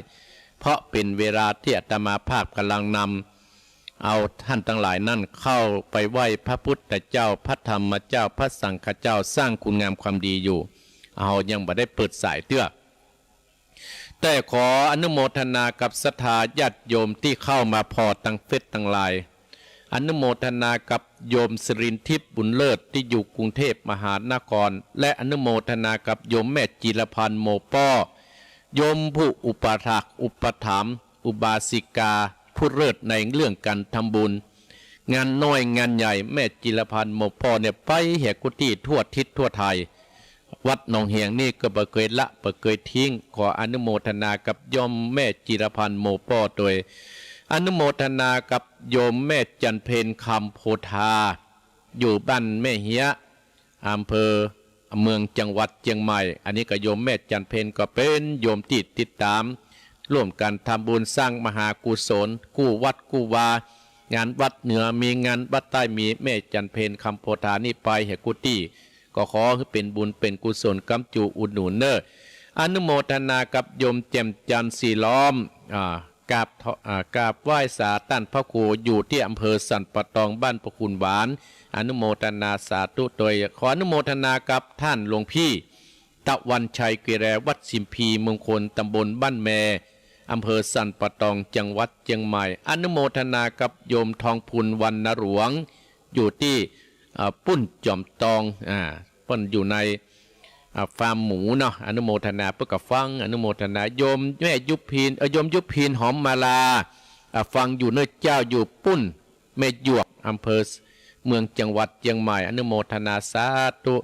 เพราะเป๋นเวลาตี้อาตมาภาพก่ำลังนำเอาต้านตังหลายนั้นเข้าไปไหว้พระพุทธเจ้า พระธรรมเจ้า พระสังฆเจ้า สร้างคุณงามความดีอยู่ เฮายังบ่ได้เปิดสายเตื้อ แต่ขออนุโมทนากับศรัทธาญาติโยมตี้เข้ามาผ่อตังเฟซตังไลน์ อนุโมทนากับโยมสิรินทิพย์บุญเลิศตี้อยู่กรุงเทพมหานคร และอนุโมทนากับโยมแม่จิรพันธ์โมป้อ โยมผู้อุปถากอุปถัมภ์อุบาสิกาผู้เลิศในเรื่องการทำบุญ งานน้อยงานใหญ่ แม่จิรพันธ์โมป้อเนี่ยไปแหกู้ตี้ทั่วทิศทั่วไทย วัดหนองเหียงนี่ก็บ่เกยละบ่เกยทิ้ง ขออนุโมทนากับโยมแม่จิรพันธ์โมป้อตวย อนุโมทนากับโยมแม่จันเพ็ญคำโพธา อยู่บ้านแม่เฮีย อำเภอเมือง จังหวัดเจียงใหม่ อันนี้ก็โยมแม่จันเพ็ญก็เป๋นโยมตี้ติดต๋าม ร่วมกั๋นทำบุญสร้างมหากุศล กู้วัดกู้วา งานวัดเหนือมี งานวัดใต้มี แม่จันเพ็ญคำโพธานี่ไปแหกู้ตี้ ก็ขอหื้อเป๋นบุญเป๋นกุศลกำจูอุดหนุนเน่อ อนุโมทนากับโยมแจ่มจันทร์สีล้อม อ่า กราบท- อ่า กราบไหว้สาต้านพระครูอยู่ตี้อำเภอสันป่าตองบ้านพระคุณหวาน อนุโมทนาสาธุตวย ขออนุโมทนากับต้านหลวงพี่ ตะวันชัย กิแร วัดสิมพีมงคล ตำบลบ้านแม อำเภอสันป่าตอง จังหวัดเจียงใหม่ อนุโมทนากับโยมทองพูน วรรณหลวง อยู่ตี้ อ่า ปุ้นจ๋อมตอง อ่า เปิ้นอยู่ใน อ่า ฟาร์มหมูเนาะ อนุโมทนา เปิ้นก็ฟัง อนุโมทนา โยมแม่ยุพิน เอ่อ โยมยุพิน หอมมาลา อ่า ฟังอยู่เน่อเจ้า อยู่ปุ้น แม่หยวก อำเภอเมือง จังหวัดเจียงใหม่ อนุโมทนาสาธุ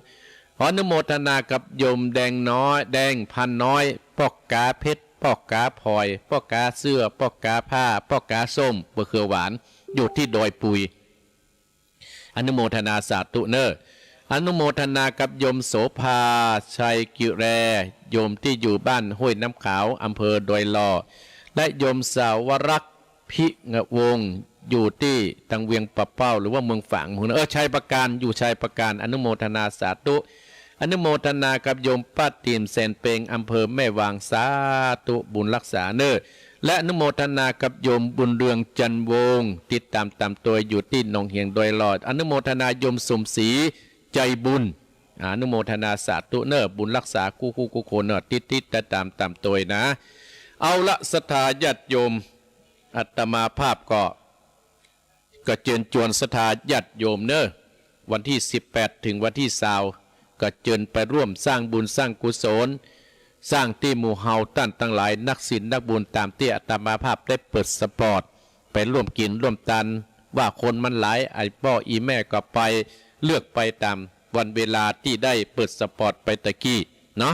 ขออนุโมทนากับโยมแดงน้อย แดงพันน้อย ป้อกาเพชร ป้อกาพลอย ป้อกาเสื้อ ป้อกาผ้า ป้อกาส้ม บ่าเขือหวาน อยู่ตี้ดอยปุย อนุโมทนาสาธุเน่อ อนุโมทนากับโยมโสภา ชัย กิแร โยมตี้อยู่บ้านห้วยน้ำขาว อำเภอดอยหล่อ และโยมสาวรักษ์ พิงวงศ์ อยู่ตี้ตังเวียงป่าเป้า หรือว่าเมืองฝาง เออ ชัยปราการ อยู่ชัยปราการ อนุโมทนาสาธุ อนุโมทนากับโยมป้าติ่ม แสนเปง อำเภอแม่วาง สาธุบุญรักษาเน่อ และอนุโมทนากับโยมบุญเรือง จันวงศ์ ติดต๋ามต๋ามตวย อยู่ตี้หนองเหียงดอยหล่อ อนุโมทนาโยมสมศรี ใจบุญ อนุโมทนาสาธุเน่อ บุญรักษากู้ๆ กู้คนเน่อ ติดๆ ต๋ามต๋ามตวยนะ เอาละ ศรัทธาญาติโยม อาตมาภาพก็ ก็เจิญจวนศรัทธาญาติโยมเน่อ วันตี้สิบแปดเถิงวันตี้ซาว ก็เจิญไปร่วมสร้างบุญสร้างกุศล สร้างตี้หมู่เฮาต้านตังหลายนักศีลนักบุญ ต๋ามตี้อาตมาภาพได้เปิดสปอต ไปร่วมกิ๋นร่วมตาน ว่าคนมันหลาย ไอ้ป้ออี้แม่ก็ไป เลือกไปต๋ามวันเวลาตี้ได้เปิดสปอตไปตะกี้เนาะ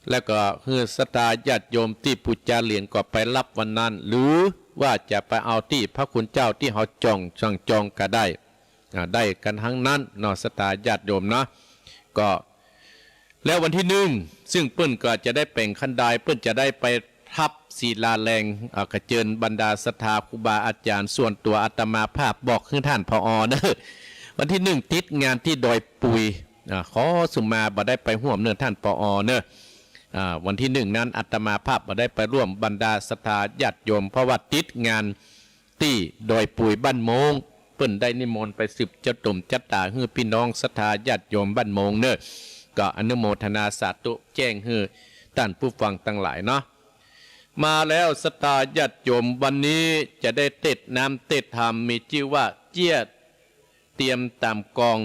แล้วก็หื้อศรัทธาญาติโยมตี้ปู๋จาเหรียญก็ไปฮับวันนั้น หรือว่าจะไปเอาตี้พระคุณเจ้าตี้เฮาจอง สั่งจองก็ได้ อ่า ได้กั๋นตังนั้นเนาะ ศรัทธาญาติโยมเนาะ ก็ แล้ววันตี้นึ่ง ซึ่งเปิ้นก็จะได้แป๋งคันได เปิ้นจะได้ไปทับศิลาแรง อ่า ก็เจิญบรรดาศรัทธาครูบาอาจ๋ารย์ ส่วนตั๋วอาตมาภาพบอกหื้อต้าน ผอ. เน่อ วันตี้นึ่งติดงานตี้ดอยปุย อ่า ขอสุมาบ่ได้ไปฮ่วมเน่อต้าน ผอ. เน่อ อ่า วันตี้นึ่งนั้นอาตมาภาพบ่ได้ไปร่วม บรรดาศรัทธาญาติโยม เพราะว่าติดงานตี้ดอยปุยบ้านโม้ง เปิ้นได้นิมนต์ไปสืบจะต๋มจะต๋าหื้อปี้น้องศรัทธาญาติโยมบ้านโม้งเน่อ ก็อนุโมทนาสาธุแจ้งหื้อต้านผู้ฟังตังหลายเนาะ มาแล้วศรัทธาญาติโยม วันนี้จะได้เตสน์น้ำเตสน์ธรรม มีจื้อว่าเจียะเตียมต๋ามกอง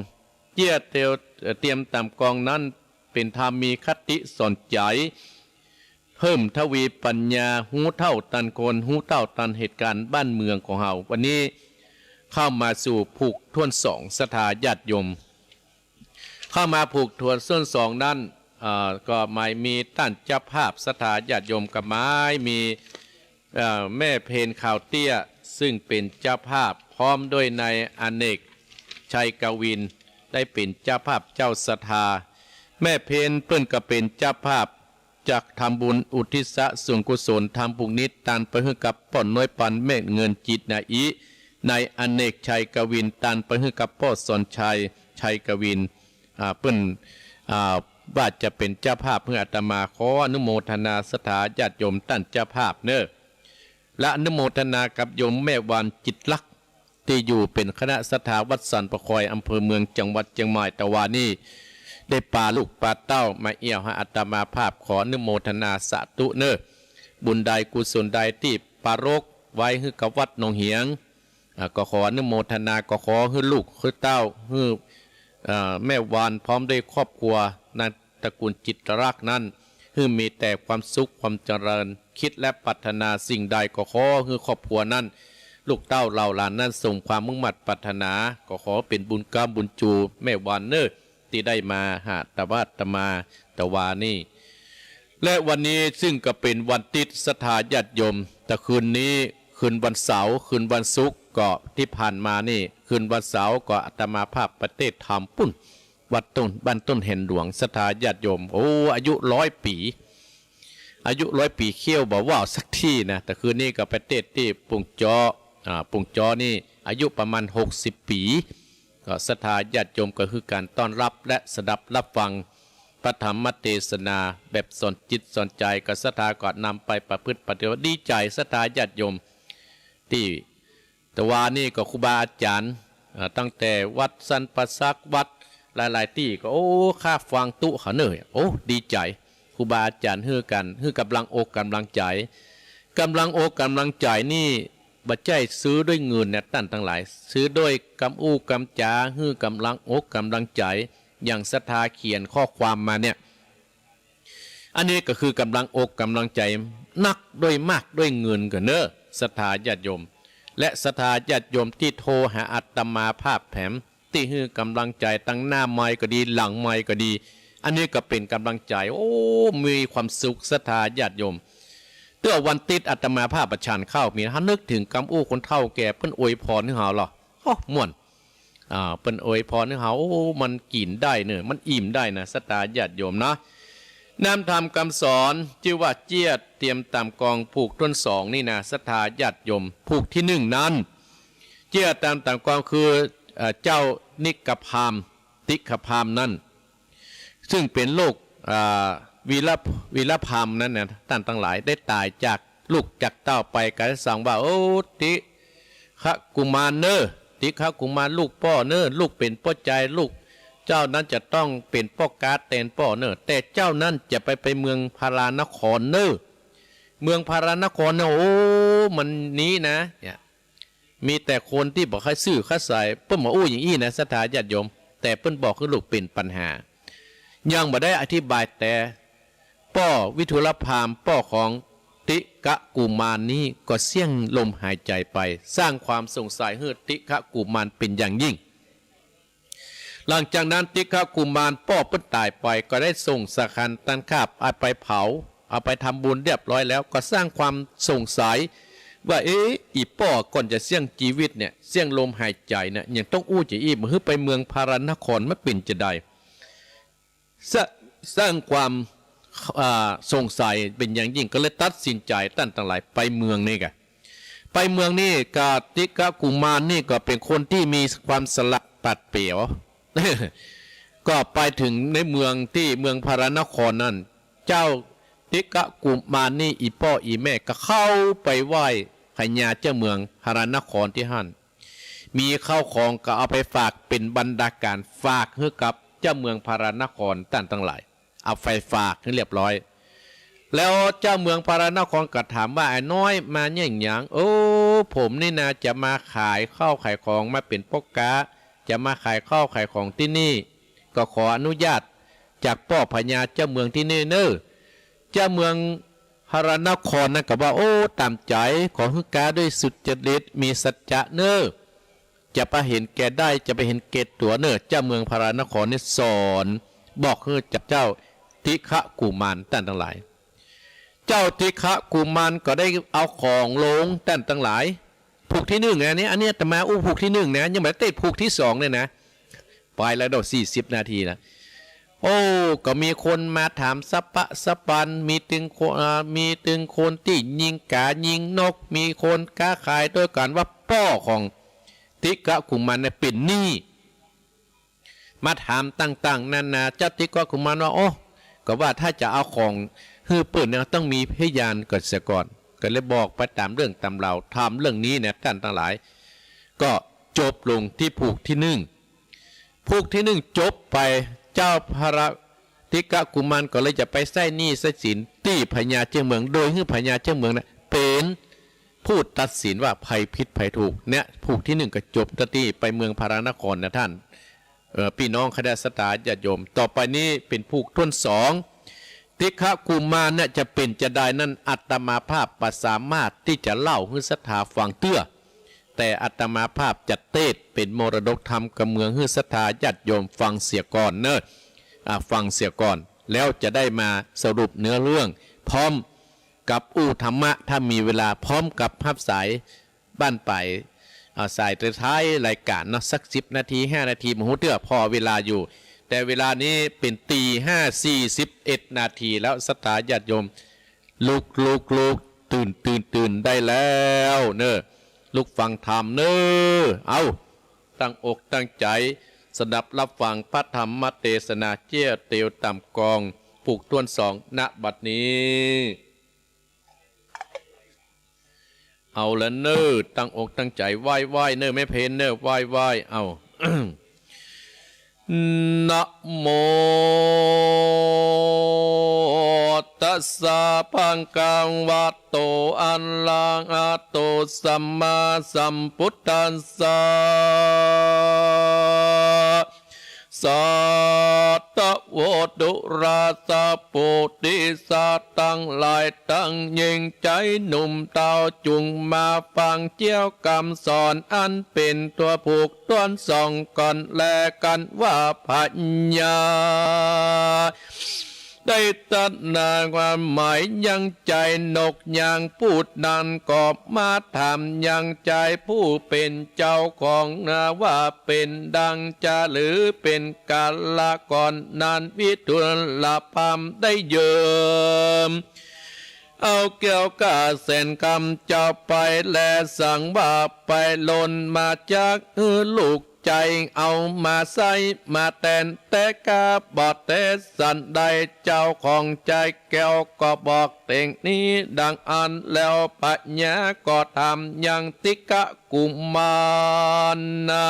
เจียะเตียว เอ่อ เตียมต๋ามกองนั้น เป๋นธรรมมีคติสอนใจ๋ เพิ่มทวีปัญญา ฮู้เต้าตันคน ฮู้เต้าตันเหตุก๋ารณ์บ้านเมืองของเฮา วันนี้เข้ามาสู่ผูกถ้วนสอง ศรัทธาญาติโยม เข้ามาผูกถ้วนส่วนสองนั้น เอ่อ ก็หมายมีต้านเจ้าภาพศรัทธาญาติโยม ก็หมายมี เอ่อ แม่เพญขาวเตี้ย ซึ่งเป๋นเจ้าภาพ พร้อมด้วยนายอเนก ชัยกวิน ได้เป๋นเจ้าภาพเจ้าศรัทธา แม่เพญเปิ้นก็เป๋นเจ้าภาพ จักทำบุญอุทิศส่วนกุศล ทำบุญนิตตานไปหื้อกับป้อน้อยปัน แม่เงินจิตนาอิ นายอเนก ชัยกวิน ตานไปหื้อกับป้อสอนชัย ชัยกวิน อ่า เปิ้น อ่า ว่าจะเป๋นเจ้าภาพหื้ออาตมา ขออนุโมทนาศรัทธาญาติโยมต้านเจ้าภาพเน่อ และอนุโมทนากับโยมแม่วานจิตรัก ตี้อยู่เป๋นคณะศรัทธาวัดสันป่าคอย อำเภอเมือง จังหวัดเจียงใหม่ ตะวานี้ ได้ปาลูกปาเต้ามาเอี่ยวหาอาตมาภาพ ขออนุโมทนาสาธุเน่อ บุญใดกุศลใดตี้ปรารภไว้หื้อกับวัดหนองเหียง อ่า ก็ขออนุโมทนา ก็ขอหื้อลูกหื้อเต้า หื้อ เอ่อ แม่วานพร้อมด้วยครอบครัว ในตระกูลจิตรักนั้น หื้อมีแต่ความสุขความเจริญ คิดและปรารถนาสิ่งใดก็ขอหื้อครอบครัวนั้น ลูกเต้าเหล่าหลานนั้นสมความมุ่งมั่นปรารถนา ก็ขอเป๋นบุญเกล้าบุญจูแม่วานเน่อ ตี้ได้มาหาอาตมาตะวานี้ และวันนี้ซึ่งก็เป๋นวันติ๊ดศรัทธาญาติโยม ตะคืนนี้คืนวันเสาร์ คืนวันศุกร์ก็ตี้ผ่านมานี่ คืนวันเสาร์ก็อาตมาภาพไปเตศน์ธรรมปุ้น วัดต้น บ้านต้นแหนหลวง ศรัทธาญาติโยม โอ้ อายุร้อยปี๋ อายุร้อยปี๋เขี้ยวบ่ว่าวสักทีนะ ตะคืนนี้ก็ไปเตศน์ตี้ปุงจ๊อ อ่า ปุงจ๊อนี่อายุประมาณหกสิบปี๋ ก็ศรัทธาญาติโยมก็คือการต้อนรับและสดับรับฟังพระธรรมเตสนาแบบสอนจิตสอนใจ๋ ก็ศรัทธาก็นำไปประพฤติปฏิบัติ ดีใจ๋ศรัทธาญาติโยม ตี้ตะวานี้ก็ครูบาอาจ๋ารย์ อ่า ตั้งแต่วัดสันป่าสัก วัดหลายๆ ตี้ก็ โอ้ ข้าฟังตุ๊เขาเน่อ โอ้ ดีใจ๋ ครูบาอาจ๋ารย์หื้อกั๋น หื้อก๋ำลังอกก๋ำลังใจ๋ ก๋ำลังอกก๋ำลังใจ๋นี่ บ่ใจ้ซื้อด้วยเงินนะต้านตังหลาย ซื้อด้วยกำอู้กำจ๋า หื้อก๋ำลังอกก๋ำลังใจ๋ อย่างศรัทธาเขียนข้อความมาเนี่ย อันนี้ก็คือก๋ำลังอกก๋ำลังใจ๋ นักด้วยมากด้วยเงินก่อเน่อ ศรัทธาญาติโยม และศรัทธาญาติโยมตี้โทรหาอาตมาภาพแถม ตี้หื้อก๋ำลังใจ๋ตังหน้าไมค์ก็ดี หลังไมค์ก็ดี อันนี้ก็เป๋นก๋ำลังใจ๋ โอ้ มีความสุขศรัทธาญาติโยม เตื้อวันติ๊ดอาตมาภาพประชานข้าวมี เฮานึกเถิงกำอู้คนเฒ่าแก่เปิ้นอวยพรหื้อเฮาลอ โอ้ ม่วน อ่า เปิ้นอวยพรหื้อเฮา โอ้ มันกิ๋นได้เน่อ มันอิ่มได้นะ ศรัทธาญาติโยมนะ น้ำธรรมกำสอน จื้อว่าเจียเตรียมต๋ามกองผูกต้นสองนี่นะ ศรัทธาญาติโยม ผูกตี้นึ่งนั้น เจียเตรียมต๋ามกองคือ เอ่อ เจ้านิกพราหมณ์ ติกพราหมณ์นั้น ซึ่งเป๋นลูก อ่า วีร วีรพราหมณ์นั้นนะ ต้านตังหลาย ได้ต๋ายจากลูกจากเต้าไป ก็ได้สั่งว่า โอ้ ติฆะกุมารเน่อ ติฆะกุมารลูกป้อเน่อ ลูกเป๋นป้อใจ๋ ลูกเจ้านั้นจะต้องเป๋นป้อก๊าแตนป้อเน่อ แต่เจ้านั้นจะไป ไปเมืองพารานครเน่อ เมืองพารานครเน่อ โอ้ มันนี้นะ เนี่ย มีแต่คนตี้บ่ใค่ซื่อใค่ใส เปิ้นบ่อู้อย่างอี้นะ ศรัทธาญาติโยม แต่เปิ้นบอกหื้อลูกเป๋นปัญหา ยังบ่ได้อธิบาย แต่ป้อวิทุรพราหมณ์ ป้อของติฆะกุมารนี้ก็เสี้ยงลมหายใจ๋ไป สร้างความสงสัยหื้อติฆะกุมารเป๋นอย่างยิ่ง หลังจากนั้นติฆะกุมารป้อเปิ้นต๋ายไป ก็ได้ส่งสะขันตันคาบเอาไปเผา เอาไปทำบุญเรียบร้อยแล้ว ก็สร้างความสงสัยว่า เอ๊ะ อี่ป้อก่อนจะเสี้ยงจีวิตเนี่ย เสี้ยงลมหายใจ๋เนี่ย ยังต้องอู้จะอี้ บ่หื้อไปเมืองพารานคร มันเป๋นจาใด ส- สร้างความ อ่า สงสัยเป๋นอย่างยิ่ง ก็เลยตัดสินใจ๋ต้านตังหลายไปเมืองนี้ก่ะ ไปเมืองนี้ก่ะ ติฆะกุมารนี่ก็เป๋นคนตี้มีความสลาดปราดเปรียว ก็ไปเถิงในเมืองตี้เมืองพารานครนั้น เจ้าติฆะกุมารนี่อี่ป้ออี่แม่ก็เข้าไปไหว้พญาเจ้าเมืองพารานครตี้หั้น มีข้าวของก็เอาไปฝากเป๋นบรรณาก๋าร ฝากหื้อกับเจ้าเมืองพารานครต้านตังหลาย เอาไปฝากหื้อเรียบร้อย แล้วเจ้าเมืองพารานครก็ถามว่า ไอ้น้อยมาเนี่ยหยัง โอ้ ผมนี่นาจะมาขายข้าวขายของ มาเป๋นป้อก๊า จะมาขายข้าวขายของตี้นี่ ก็ขออนุญาตจากป้อพญาเจ้าเมืองตี้นี่เน่อ เจ้าเมืองพารานครนั้นก็ว่า โอ้ ต๋ามใจ๋ ขอหื้อก๊าด้วยสุจริต มีสัจจะเน่อ จะไปเห็นแก่ได้ จะไปเห็นแก่ตั๋วเน่อ เจ้าเมืองพารานครนี่สอน บอกหื้อจักเจ้าติฆะกุมารต้านตังหลาย เจ้าติฆะกุมารก็ได้เอาของลงต้านตังหลาย ผูกตี้นึ่งนะ อันนี้ อันนี้อาตมาอู้ผูกตี้นึ่งนะ ยังบ่ได้เตศน์ผูกตี้สองเลยนะ ไปแล้วเนาะ สี่สิบนาทีนะ โอ้ ก็มีคนมาถามสะปะสะปัน มีตึงคน อ่า มีตึงคนตี้ยิงก๋ายิงนก มีคนก๊าขายโดยก๋านว่าป้อของติฆะกุมารเนี่ยเป๋นหนี้ มาถามต่างๆ นานา เจ้าติกะกุมารว่า โอ้ ก็ว่าถ้าจะเอาของหื้อเปิ้นเนี่ย ต้องมีพยานก่อนเสียก่อน ก็เลยบอกไปต๋ามเรื่องต๋ามราว ถามเรื่องนี้เนี่ย ต้านตังหลาย ก็จบลงตี้ผูกตี้นึ่ง ผูกตี้นึ่งจบไป เจ้าพระติกะกุมารก็เลยจะไปใจ๊หนี้ใจ๊สินตี้พญาเจื้องเมือง โดยหื้อพญาเจื้องเมืองนะ เป๋นผู้ตัดสินว่าใผผิดใผถูกเนี่ย ผูกตี้นึ่งก็จบตะตี้ไปเมืองพาราณครนะต้าน เอ่อ ปี้น้องคณะศรัทธาญาติโยม ต่อไปนี้เป๋นผูกต้นสอง ติกะกุมารเนี่ยจะเป๋นจาใดนั้น อาตมาภาพบ่สามารถตี้จะเล่าหื้อศรัทธาฟังเตื้อ แต่อาตมาภาพจะเตสน์เป๋นมรดกธรรมกำเมืองหื้อศรัทธาญาติโยมฟังเสียก่อนเนาะ อ่า ฟังเสียก่อน แล้วจะได้มาสรุปเนื้อเรื่อง พร้อมกับอู้ธรรมะ ถ้ามีเวลา พร้อมกับฮับสาย บั้นปลาย อ่า สายสุดท้ายรายก๋านเนาะ สักสิบนาที ห้านาที บ่ฮู้เตื้อ ผ่อเวลาอยู่ แต่เวลานี้เป๋นตีห้าสี่สิบเอ็ดนาทีแล้ว ศรัทธาญาติโยม ลุก ลุก ลุก ตื่น ตื่น ตื่นได้แล้วเนาะ ลุกฟังธรรมเนาะ เอ้า ตั้งอกตั้งใจ๋ สดับฮับฟังพระธรรมเตสนา เจียะเตียวต๋ามกอง ผูกต้นสอง ณ บัดนี้ เอาละเนาะ ตั้งอกตั้งใจ๋ ไหว้ ไหว้เนาะ แม่เพนเนาะ ไหว้ ไหว้ เอา นะโมตัสสะ ภะคะวะโต อะระหะโต สัมมาสัมพุทธัสสะ สาธุ ดูราสะ ปุริสะตังหลาย ตังหญิงใจ๋หนุ่มเต้า จุ่งมาฟังเจี้ยวกำสอน อันเป๋นตั๋วผูกต้นสองก่อนแลกั๋นว่า พญา ได้ตระหนักความหมายยังใจ๋นก ยังพูดนั้นก็มาถามยังใจ๋ผู้เป๋นเจ้าของนา ว่าเป๋นดังจาหรือเป๋นกาละก่อนนั้น วิทูลพราหมณ์ได้เยิม เอาแก้วก้าแสนคำเจ้าไป และสั่งว่าไปโลนมาจากหื้อลูกใจ๋ เอามาใส้มาแตน แต่กาบ่แตนสันใด เจ้าของใจ๋แก้วก็บอกเต่งนี้ดังอั้น แล้วพญาก็ถามยังติกะกุมารนา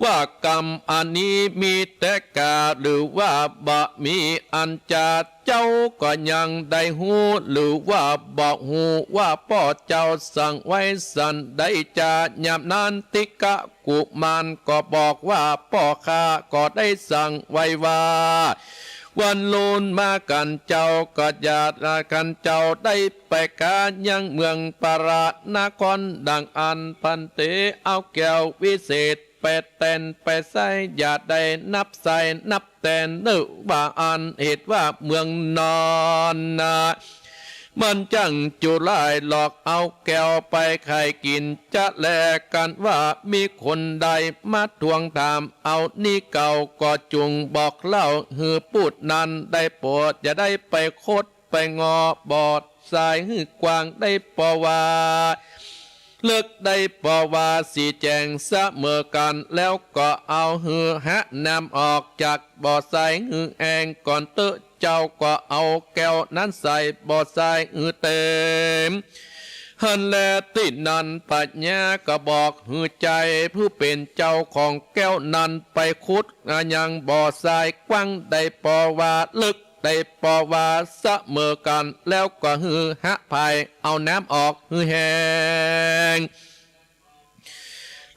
ว่ากำอันนี้มีแต่กาหรือว่าบ่มี อันจะเจ้าก็ยังได้ฮู้หรือว่าบ่ฮู้ ว่าป้อเจ้าสั่งไว้สันใดจา ยามนั้นติกะกุมารก็บอกว่า ป้อข้าก็ได้สั่งไว้ว่า วันลูนมากั๋นเจ้าก็จะกั๋นเจ้าได้ไปกายังเมืองพาราณครดังอั้น ภันเต เอาแก้ววิเศษไปแตนไปใส้ อย่าได้นับใส้นับแตนเนาะ ว่าอั้น เหตุว่าเมืองนอนนา มันจั้งจุลายหลอกเอาแก้วไปใค่กิ๋นจะแลกั๋นว่า มีคนใดมาทวงถามเอานี้เก่า ก็จุ่งบอกเล่าหื้อผู้นั้นได้โปรด อย่าได้ไปคดไปงอ บ่ใส้หื้อกว้างได้ ป้อว่าเลิกได้ ป้อว่าสีแจ้งเสมอกั๋น แล้วก็เอาหื้อหะน้ำออกจาก บ่ใส้หื้อแห้งก่อนเต๊อะ เจ้าก็เอาแก้วนั้นใส่ บ่ใส้หื้อเต๋ม หั้นแล ตี้นั้นพญาก็บอกหื้อใจ๋ผู้เป๋นเจ้าของแก้วนั้นไปขุดยังบ่ใส้กว้างได้ ป้อว่าเลิกได้ ป้อว่าเสมอกั๋น แล้วก็หื้อหะพายเอาน้ำออกหื้อแห้ง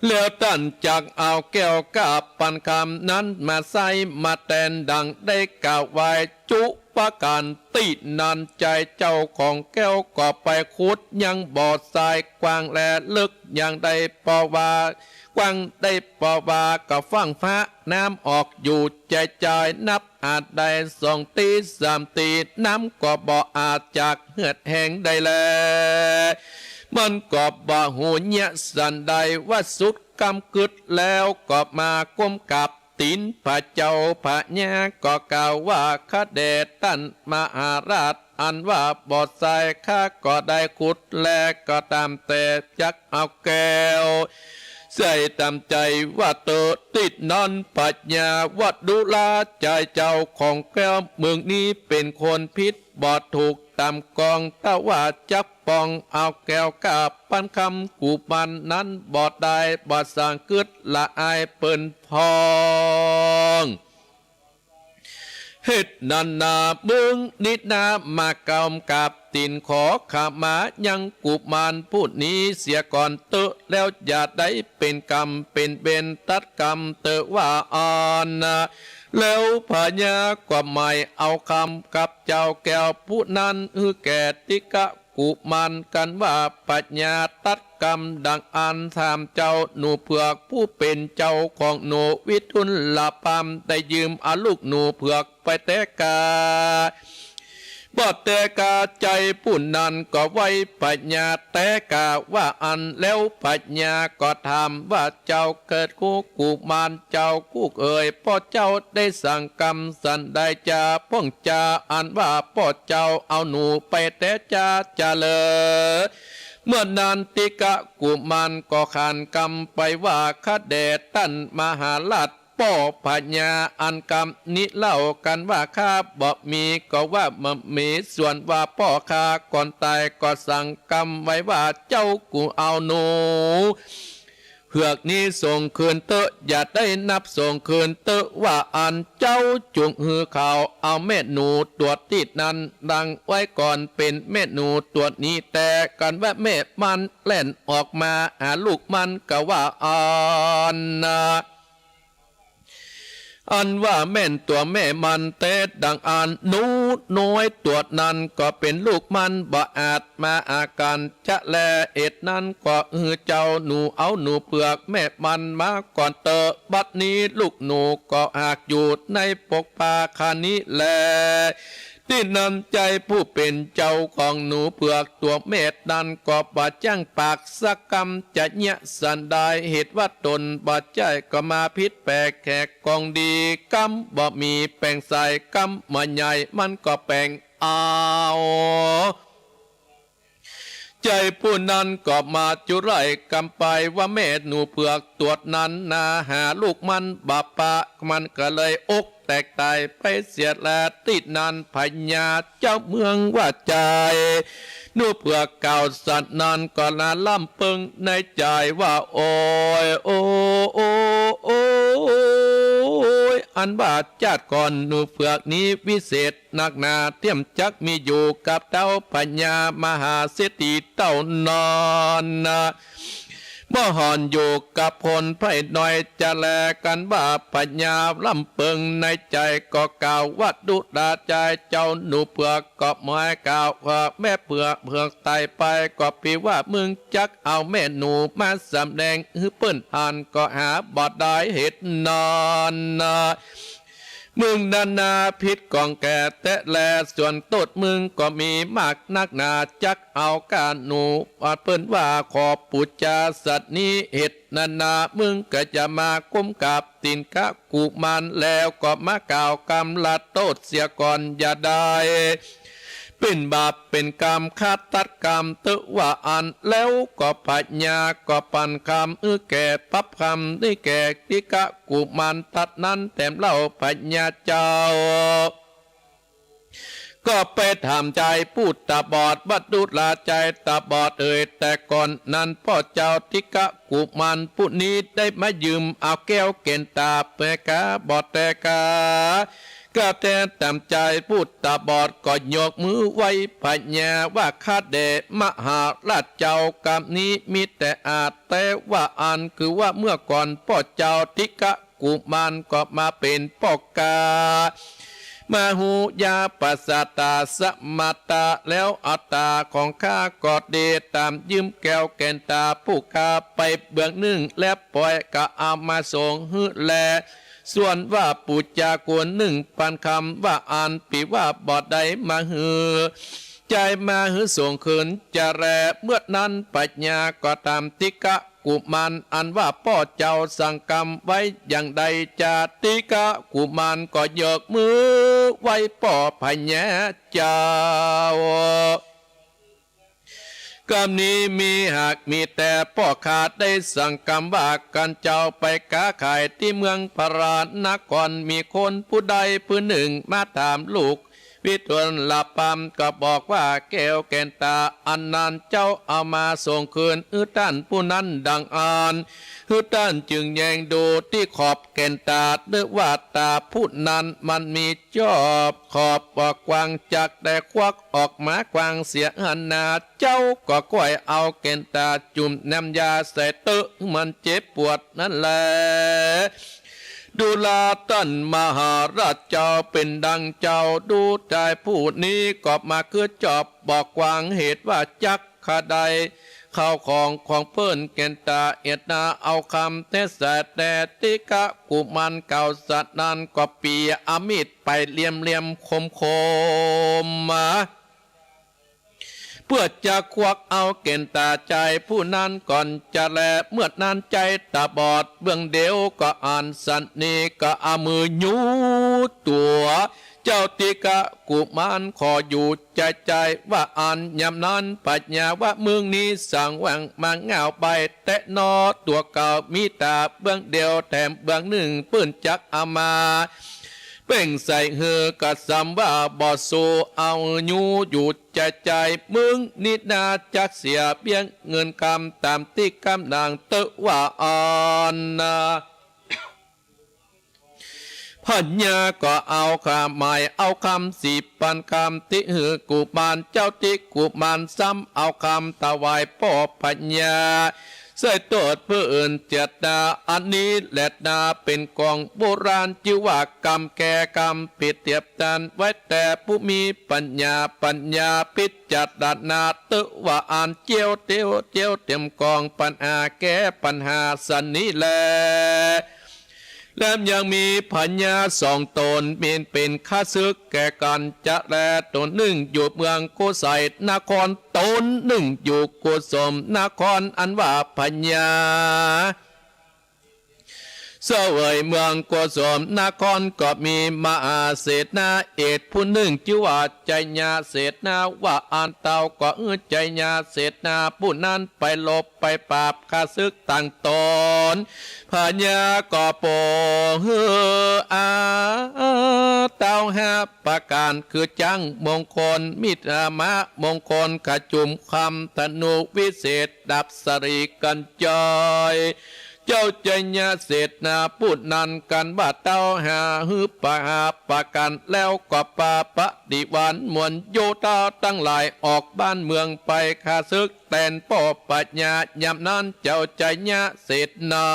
แล้วต้านจักเอาแก้วก้าปันคำนั้นมาใส้มาแตนดังได้กล่าวไว้จุปการ ตี้นั้นใจ๋เจ้าของแก้วก็ไปขุดยังบ่ใส้กว้างและเลิกยังได้ ป้อว่ากว้างได้ ป้อว่าก็ฟั่งฟะน้ำออกอยู่ ใจ๋จ่ายนับ อาจได้สองตี้สามตี้ น้ำก็บ่อาจจักเหือดแห้งได้แล มันก็บ่ฮู้เยียะสันใด ว่าสุดก้ำกึ๊ดแล้วก็มาก้มกราบตี๋นพระเจ้า พญาก็กล่าวว่า ข้าแด่ต้านมหาราช อันว่าบ่ใส้ข้าก็ได้ขุดแล ก็ต๋ามแต่จักเอาแก้ว ใจ๋ต๋ามใจ๋ว่าเต๊อะ ตี้นั้นพญาวัดดุราชายเจ้าของแก้วเมืองนี้เป๋นคนผิดบ่ถูกต๋ามกอง ถ้าว่าจักปองเอาแก้วก้าปันคำกุมารนั้นบ่ได้ บ่ส่างกึ๊ดละอายเปิ้นพ่อง เหตุนั้นนาเมืองนี้นามาก้มกราบตี๋นขอขมายังกุมารผู้นี้เสียก่อนเต๊อะ แล้วอย่าได้เป๋นกรรมเป๋นเวรตัดกรรมเต๊อะว่าอั้นนา แล้วพญาก็หมายเอาคำกับเจ้าแก้วผู้นั้นหื้อแก่ติกะ กุมารกันว่า พญาตัดกำดังอั้น ถามเจ้าหนูเผือกผู้เป๋นเจ้าของหนู วิทุลภามได้ยืมเอาลูกหนูเผือกไปแต๊กา บ่แต๊กา ใจ๋ผู้นั้นก็ไหว้พญาแต๊กาว่าอั้น แล้วพญาก็ถามว่า เจ้าเกิดกู้กุมาร เจ้ากู้เอ๋ย ป้อเจ้าได้สั่งกำสันใดจา พ่องจาอันว่าป้อเจ้าเอาหนูไปแต๊จาจาเหลอ เมื่อนั้นติกะกุมารก็ขานกำไปว่า ข้าแด่ต้านมหาราชป้อพญา อันกำนี้เล่ากันว่าข้าบ่มี ก็ว่าบ่มี ส่วนว่าป้อข้าก่อนต๋ายก็สั่งกำไว้ว่า เจ้ากู้เอาหนู เผือกนี้ส่งคืนเต๊อะ อย่าได้นับส่งคืนเต๊อะว่าอั้น เจ้าจุ่งหื้อเขาเอาแม่หนูตั๋วตี้นั้นดังไว้ก่อน เป๋นแม่หนูตั๋วนี้แต๊ กันว่าแม่มันแล่นออกมาหาลูกมันก็ว่าอั้นนา อันว่าแม่นตั๋วแม่มันแต๊ดังอั้น หนูน้อยตั๋วนั้นก็เป๋นลูกมัน บ่อาจมาอาการจะแล เหตุนั้นก็หื้อเจ้าหนูเอาหนูเผือกแม่มันมาก่อนเต๊อะ บัดนี้ลูกหนูก็หากอยู่ในปกผ้าคานี้แล ตี้นั้นใจ๋ผู้เป๋นเจ้าของหนูเผือกตั๋วแม่นั้นก็บ่จ้างปากสักกำ จะเยียะสันใด เหตุว่าต๋นบ่ใจ้ก็มาผิดแปลกแขกของดี กำบ่มีแป๋งใส กำบ่ใหญ่มันก็แป๋งเอา ใจ๋ผู้นั้นก็มาจุไล่กำไปว่าแม่หนูเผือกตั๋วนั้นนาหาลูกมันบ่ปะ มันก็เลยอกแตกต๋ายไปเสียแล ตี้นั้นพญาเจ้าเมืองว่าใจ๋หนูเผือกกล่าวสันนั้นก็นาร่ำเปิงในใจ๋ว่า โอ๊ย โอ๊ย โอ๊ย โอ๊ย อันว่าจาติก่อนหนูเผือกนี้วิเศษ นักหนาเตี้ยมจักมีอยู่กับเต้าพญามหาเศรษฐีเต้านั้นนา บ่ห่อนอยู่กับคนไพร่น้อยจะแล กันว่าพญาร่ำเปิงในใจ๋ก็กล่าวว่า ดุราชายเจ้าหนูเผือกก็หมายกล่าวว่าแม่เผือกเผือกต๋ายไป ก็ปี้ว่ามึงจักเอาแม่หนูมาสำแดงหื้อเปิ้นหัน ก็หาบ่ได้เหตุนั้นนา มึงนั้นนาผิดของแก่แต๊แล ส่วนโต้ษมึงก็มีมากนักหนา จักเอาก้าหนู เปิ้นว่าขอปู๋จาสัตว์นี้ เหตุนั้นนา มึงก็จะมาก้มกราบตี๋นกะกุมาร แล้วก็มากล่าวกำละโต้ษเสียก่อน อย่าได้ เป๋นบาปเป๋นกรรมฆาตกรรมเต๊อะว่าอั้น แล้วก็พญาก็ปันคำหื้อแก่ปรับคำนี้แก่ติกะกุมารตัดนั้นแถมเล่าพญาเจ้า ก็ไปถามจายผู้ต๋าบอดว่า ดุราชายต๋าบอดเอ๋ย แต่ก่อนนั้นป้อเจ้าติกะกุมารผู้นี้ได้มายืมเอาแก้วแก่นต๋าไปกา บ่แต๊กา ก็แต๊ต๋ามจายผู้ต๋าบอดก็ยกมือไหว้พญาว่า ข้าแด่มหาราชเจ้า กำนี้มีแต่อาจแต๊ว่าอั้น คือว่าเมื่อก่อนป้อเจ้าติกะกุมารก็มาเป๋นป้อกา มาฮู้ยาปัสสะตาสมัตตะ แล้วอัตตาของข้าก็ดีต๋ามยืมแก้วแก่นต๋าผู้ข้าไปเบื้องนึ่ง และปอยก็เอามาส่งหื้อแล ส่วนว่าปู๋จากุนนึ่งปันคำว่าอั้น ปี้ว่าบ่ได้มาหื้อ จายมาหื้อส่งคืนจะแล เมื่อนั้นพญาก็ถามติกะกุมาร อันว่าป้อเจ้าสั่งกำไว้อย่างใดจา ติกะกุมารก็ยกมือไหว้ป้อพญาเจ้า กำนี้มีหากมีแต่ป้อข้าได้สั่งกำว่า กันเจ้าไปก๊าขายตี้เมืองพาราณคร มีคนผู้ใดผู้นึ่งมาถามลูกวิทูลปามก็บอกว่า แก้วแก่นต๋าอันนั้นเจ้าเอามาส่งคืนหื้อต้านผู้นั้นดังอั้น หื้อต้านจึงแยงดูตี้ขอบแก่นต๋า นึกว่าต๋าผู้นั้นมันมีจอบขอบบ่กว้าง จักได้ควักออกมากว้างเสียหั้นนา เจ้าก็ก้อยเอาแก่นต๋าจุ่มน้ำยาใส่เต๊อะ มันเจ็บปวดนั้นแล ดูราต้านมหาราชเจ้า เป๋นดังเจ้าดูชายผู้นี้ก็มาคือจอบบ่กว้าง เหตุว่าจักขะไดข้าวของของเปิ้น แก่นต๋าเอียดนาเอาคำแต๊แส แต่ติกะกุมารกล่าวสะนั้นก็ปี๋อมีดไปเลียมๆ คมๆ มา เปื้อจะควักเอาแก่นต๋าจายผู้นั้นก่อนจะแล เมื่อนั้นจายต๋าบอดเบื้องเดียว ก็อันสันนี้ก็เอามือยูตั๋ว เจ้าติกะกุมารขออยู่จายๆ ว่าอั้น ยามนั้นพญาว่า มึงนี้สังหว่างมาง่าวใบแต๊นอ ตั๋วเก่ามีต๋าเบื้องเดียว แถมเบื้องนึ่งเปิ้นจักเอามา เป่งใส่หื้อ ก็สำว่าบ่สู้ เอายูอยู่จายๆ มึงนี้นาจักเสียเบี้ยเงินกำต๋ามตี้กำหนังเต๊อะ ว่าอั้นนา พญาก็เอาคำหมาย เอาคำสี่ปันคำตี้หื้อกุมาร เจ้าติกะกุมารซ้ำเอาคำถวายป้อพญา ใส่โต้ษผู้อื่นเจียดนา อันนี้แลนาเป๋นของโบราณ จื้อว่ากำแก้กำผิดเตียบตัน ไว้แต่ผู้มีปัญญา ปัญญาพิจารณาเต๊อะ ว่าอั้น เจียวเตียวเจียวเตียมกองปัญหา แก้ปัญหาสันนี้แล แลมยังมีพญาสองต๋น มีเป๋นข้าศึกแก่กั๋นจะแล ต๋นนึ่งอยู่เมืองโกสัยนคร ต๋นนึ่งอยู่โกศมนคร อันว่าพญาเสวยเมืองโกศมนคร ก็มีมหาเสนาเอกผู้นึ่ง จื้อว่าไชยเสนา ว่าอั้น เต้าก็หื้อไชยเสนาผู้นั้นไปรบ ไปปราบข้าศึกต่างต๋น พญาก็โปรดหื้ออาเต้าห้าประก๋าน คือจ๊างมงคล มีดมะมงคล ขจุมคำ ธนูวิเศษ ดาบสะหลีกัญจาย เจ้าไชยเสนาผู้นั้น กันว่าเต้าห้าหื้อปะหาประก๋าน แล้วก็ปาปฏิวารมวลโยธาตังหลาย ออกบ้านเมืองไป ข้าศึก แตนป้อพญา ยามนั้นเจ้าไชยเสนา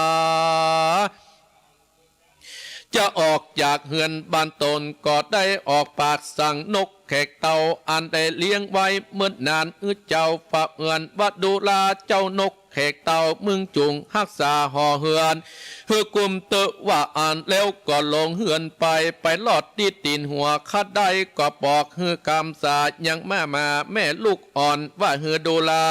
จะออกจากเฮือนบ้านต๋น ก็ได้ออกปากสั่งนกแขกเต้า อันได้เลี้ยงไว้เมินนาน หื้อเจ้าเฝ้าเฮือนว่า ดูราเจ้านกแขกเต้า มึงจุ่งฮักษาหอเฮือน หื้อกุมเต๊อะ ว่าอั้น แล้วก็ลงเฮือนไป ไปลอดตี้ตี๋นหัวขะได ก็บอกหื้อคำสายังมามาแม่ลูกอ่อน ว่าหื้อดูรา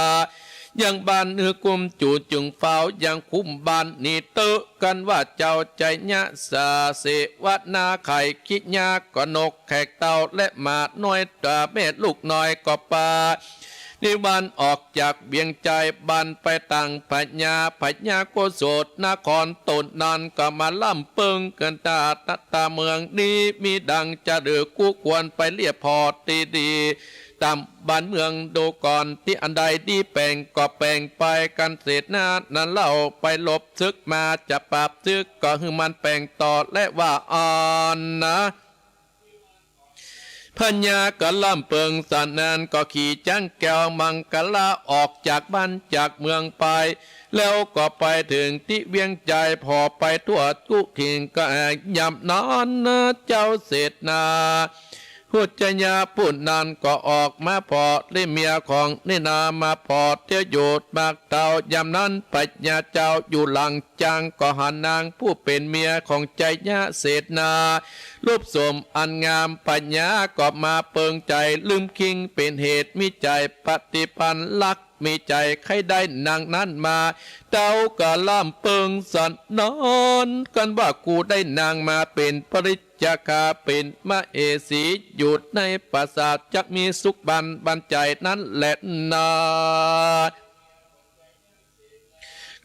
ยังบ้าน หื้อกุมจู๋จึงเฝ้ายังคุ้มบ้านนี้เต๊อะ กันว่าเจ้าไชยเสนาเสวนา ใค่คิดยากก็นกแขกเต้าและหมาน้อยต๋าแม่ลูกน้อยก็ปา นิวันออกจากเวียงไชยบ้านไปตางพญา พญาโกศลนครต๋นนั้นก็มาล่ำเปิ้งกั๋นต๋า ตะตาเมืองนี้มีดังจะหรือ คู่ควรไปเลียบผ่อตี้ดี ต๋ามบ้านเมืองดูก่อน ตี้อันใดดีแป๋งก็แป๋งไป กันเสนานั้นเล่าไปรบศึกมา จะปราบศึกก็หื้อมันแป๋งต่อ และว่าอั้นนา พญาก็ล่ำเปิ้งสันนั้น ก็ขี่จ๊างแก้วมังกะลาออกจากบ้านจากเมืองไป แล้วก็ไปเถิงตี้เวียงไชย ผ่อไปทั่วกู้ถิ่นก็แอ่ง ยามนั้นนา เจ้าเสนา ผู้ไชยผู้นั้นก็ออกมาผ่อ และเมียของเสนามาผ่อเตียวอยู่ปากเต้า ยามนั้นพญาเจ้าอยู่หลัง จ๊างก็หันนางผู้เป๋นเมียของไชยเสนา รูปโสมอันงาม ผญาก็มาเปิงใจ๋ ลืมคิงเป๋นเหตุ มีใจ๋ปฏิปันรัก มีใจ๋ใค่ได้นางนั้นมา เต้ากะล่ำเปิงสนาน กันว่ากูได้นางมาเป๋นปริจจาคา เป๋นมเหสี อยู่ในปราสาท จักมีสุขบัน บันใจ๋นั้นแลนา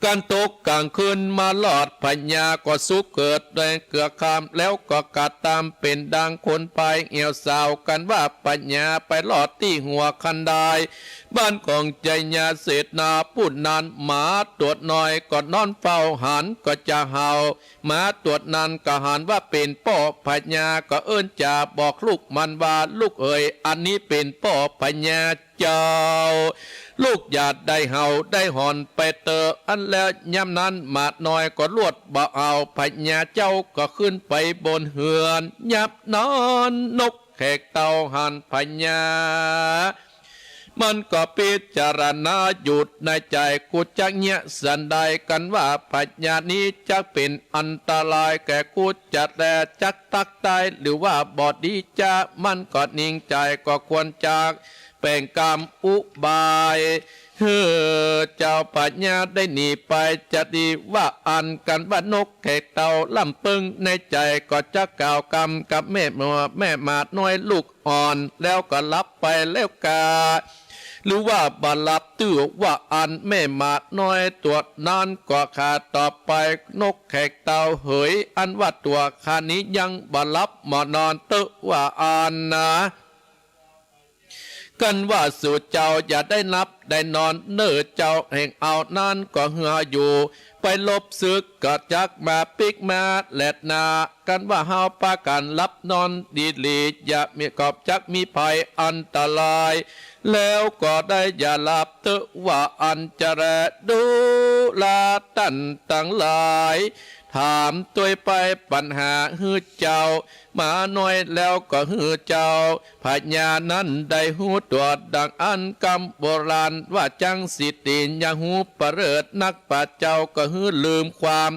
กันตกก๋างคืนมารอด ผญาก็สุขเกิดในเกือกค่ำ แล้วก็กระตำเป๋นดังคนไปเหี่ยวเศร้า กันว่าผญาไปรอดตี้หัวคันได บ้านของไชยเศรษฐา ผู้นั้นหมาตั๋วน้อยก็นอนเฝ้า หันก็จะเห่า หมาตั๋วนั้นก็หันว่าเป๋นป้อผญา ก็เอิ้นจาบอกลูกมันว่า ลูกเอ๋ย อันนี้เป๋นป้อผญา เจ้า ลูกอย่าได้เห่าได้หอนไปเต๊อะ อันแล้วยามนั้นหมาน้อยก็ลวดบ่เอา ผญาเจ้าก็ขึ้นไปบนเฮือน ยามนั้นนกแขกเต้าหันผญา มันก็พิจารณาอยู่ในใจ๋ กูจักเยียะสันใด กันว่าผญานี้จักเป๋นอันตรายแก่กูจะแล จักตักต๋ายหรือว่าบ่ดีจา มันก็นิ่งใจ๋ ก็ควรจัก แป๋งกำอุบาย หื้อเจ้าผญาได้หนีไปจะดีว่าอั้น กันว่านกแขกเต้าล่ำเปิงในใจ๋ ก็จักกล่าวกำกับแม่หมา แม่หมาน้อยลูกอ่อน แล้วก็หลับไปแล้วกา หรือว่าบ่หลับตื้อว่าอั้น แม่หมาน้อยตั๋วนั้นก็คาตอบไป นกแขกเต้าเหย อันว่าตั๋วข้านี้ยังบ่หลับบ่นอนเต๊อะว่าอั้นนา กันว่าสูเจ้าอย่าได้หลับได้นอนเน่อ เจ้าแห่งเอานั้นก็เหืออยู่ ไปรบศึกก็จักมาปิ๊กมาแลนา กันว่าเฮาปากั๋นหลับนอนดีหลี อย่ามี ก็จักมีภัยอันตราย แล้วก็ได้อย่าหลับเต๊อะว่าอั้นจะแล ดูราต้านตังหลาย ถามตวยไปปัญหาหื้อเจ้า หมาน้อยแล้วก็หื้อเจ้าผญานั้นได้ฮู้ตั๋วดังอั้น กำโบราณว่าจั้งสิติ อย่าฮู้ประเสริฐนัก ป่าเจ้าก็หื้อลืมความ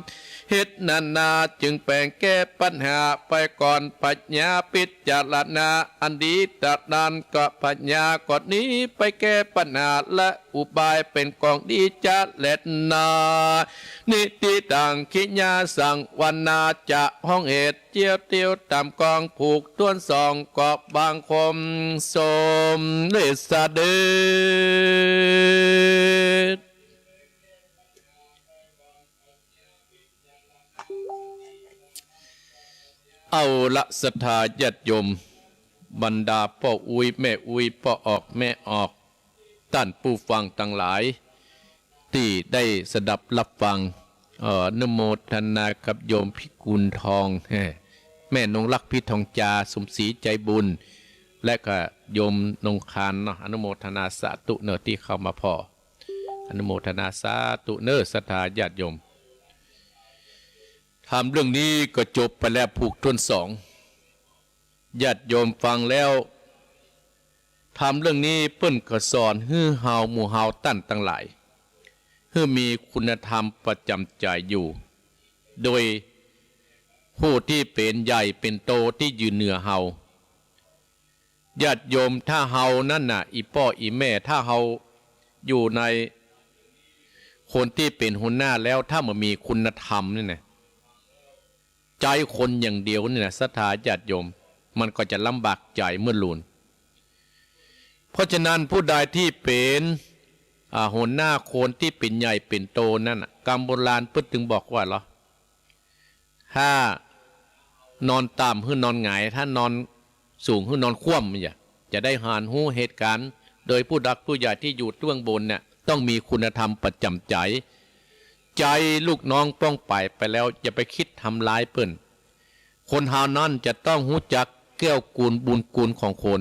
เหตุนั้นนาจึงแป๋งแก้ปัญหาไปก่อน ผญาพิจารณาอันดี ตะนั้นก็ผญาก็หนีไปแก้ปัญหา และอุบายเป๋นของดีจะแลนา นิติตัง ขิยาสังวนา จะห้องเหตุ เจียวเตียวต๋ามกอง ผูกถ้วนสอง ก็บังคมสมเด็จเสด็จ เอาละศรัทธาญาติโยม บรรดาป้ออุ๊ยแม่อุ๊ย ป้อออกแม่ออก ต้านผู้ฟังตังหลาย ตี้ได้สดับรับฟัง เอ่อ อนุโมทนากับโยมพิกุลทอง แม่นงรัก พิทองจา สมศรีใจบุญ และก็โยมนงคารเนาะ อนุโมทนาสาธุเน่อตี้เข้ามาผ่อ อนุโมทนาสาธุเน่อศรัทธาญาติโยม ธรรมเรื่องนี้ก็จบไปแล้วผูกถ้วนสอง ญาติโยมฟังแล้ว ธรรมเรื่องนี้เปิ้นก็สอนหื้อเฮาหมู่เฮาต้านตังหลาย หื้อมีคุณธรรมประจ๋ำใจ๋อยู่ โดยผู้ตี้เป๋นใหญ่เป๋นโตตี้อยู่เหนือเฮา ญาติโยม ถ้าเฮานั้นน่ะ อี่ป้ออี่แม่ ถ้าเฮาอยู่ในคนตี้เป๋นหัวหน้าแล้ว ถ้าบ่มีคุณธรรมนี่นะ ใจ๊คนอย่างเดียวนี่นะ ศรัทธาญาติโยม มันก็จะลำบากใจ๋เมื่อลูน เพราะฉะนั้นผู้ใดตี้เป๋น อ่า หัวหน้าคนตี้เป๋นใหญ่เป๋นโตนั้นน่ะ กำโบราณเปิ้นตึงบอกว่าเหรอ ถ้านอนต่ำหื้อนอนหงาย ถ้านอนสูงหื้อนอนคว่ำ จะได้หันฮู้เหตุก๋ารณ์ โดยผู้หลักผู้ใหญ่ตี้อยู่เบื้องบนเนี่ย ต้องมีคุณธรรมประจ๋ำใจ๋ ใจ๋ลูกน้องป้องไปไปแล้ว อย่าไปกึ๊ดทำร้ายเปิ้น คนเฮานั้นจะต้องฮู้จักเกื้อกูลบุญคุณของคน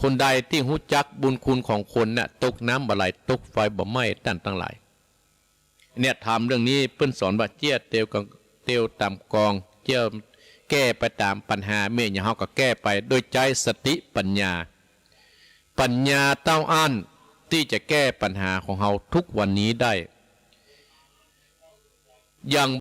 คนใดตี้ฮู้จักบุญคุณของคนน่ะ ตกน้ำบ่ไหล ตกไฟบ่ไหม้ ต้านตังหลาย เนี่ยธรรมเรื่องนี้เปิ้นสอนว่าเจี้ยเตียวกัง เตียวต๋ามกอง เจี้ยแก้ไปต๋ามปัญหา เมื่อหยังเฮาก็แก้ไปโดยใจ๊สติปัญญา ปัญญาเต้าอั้นตี้จะแก้ปัญหาของเฮาทุกวันนี้ได้ อย่าง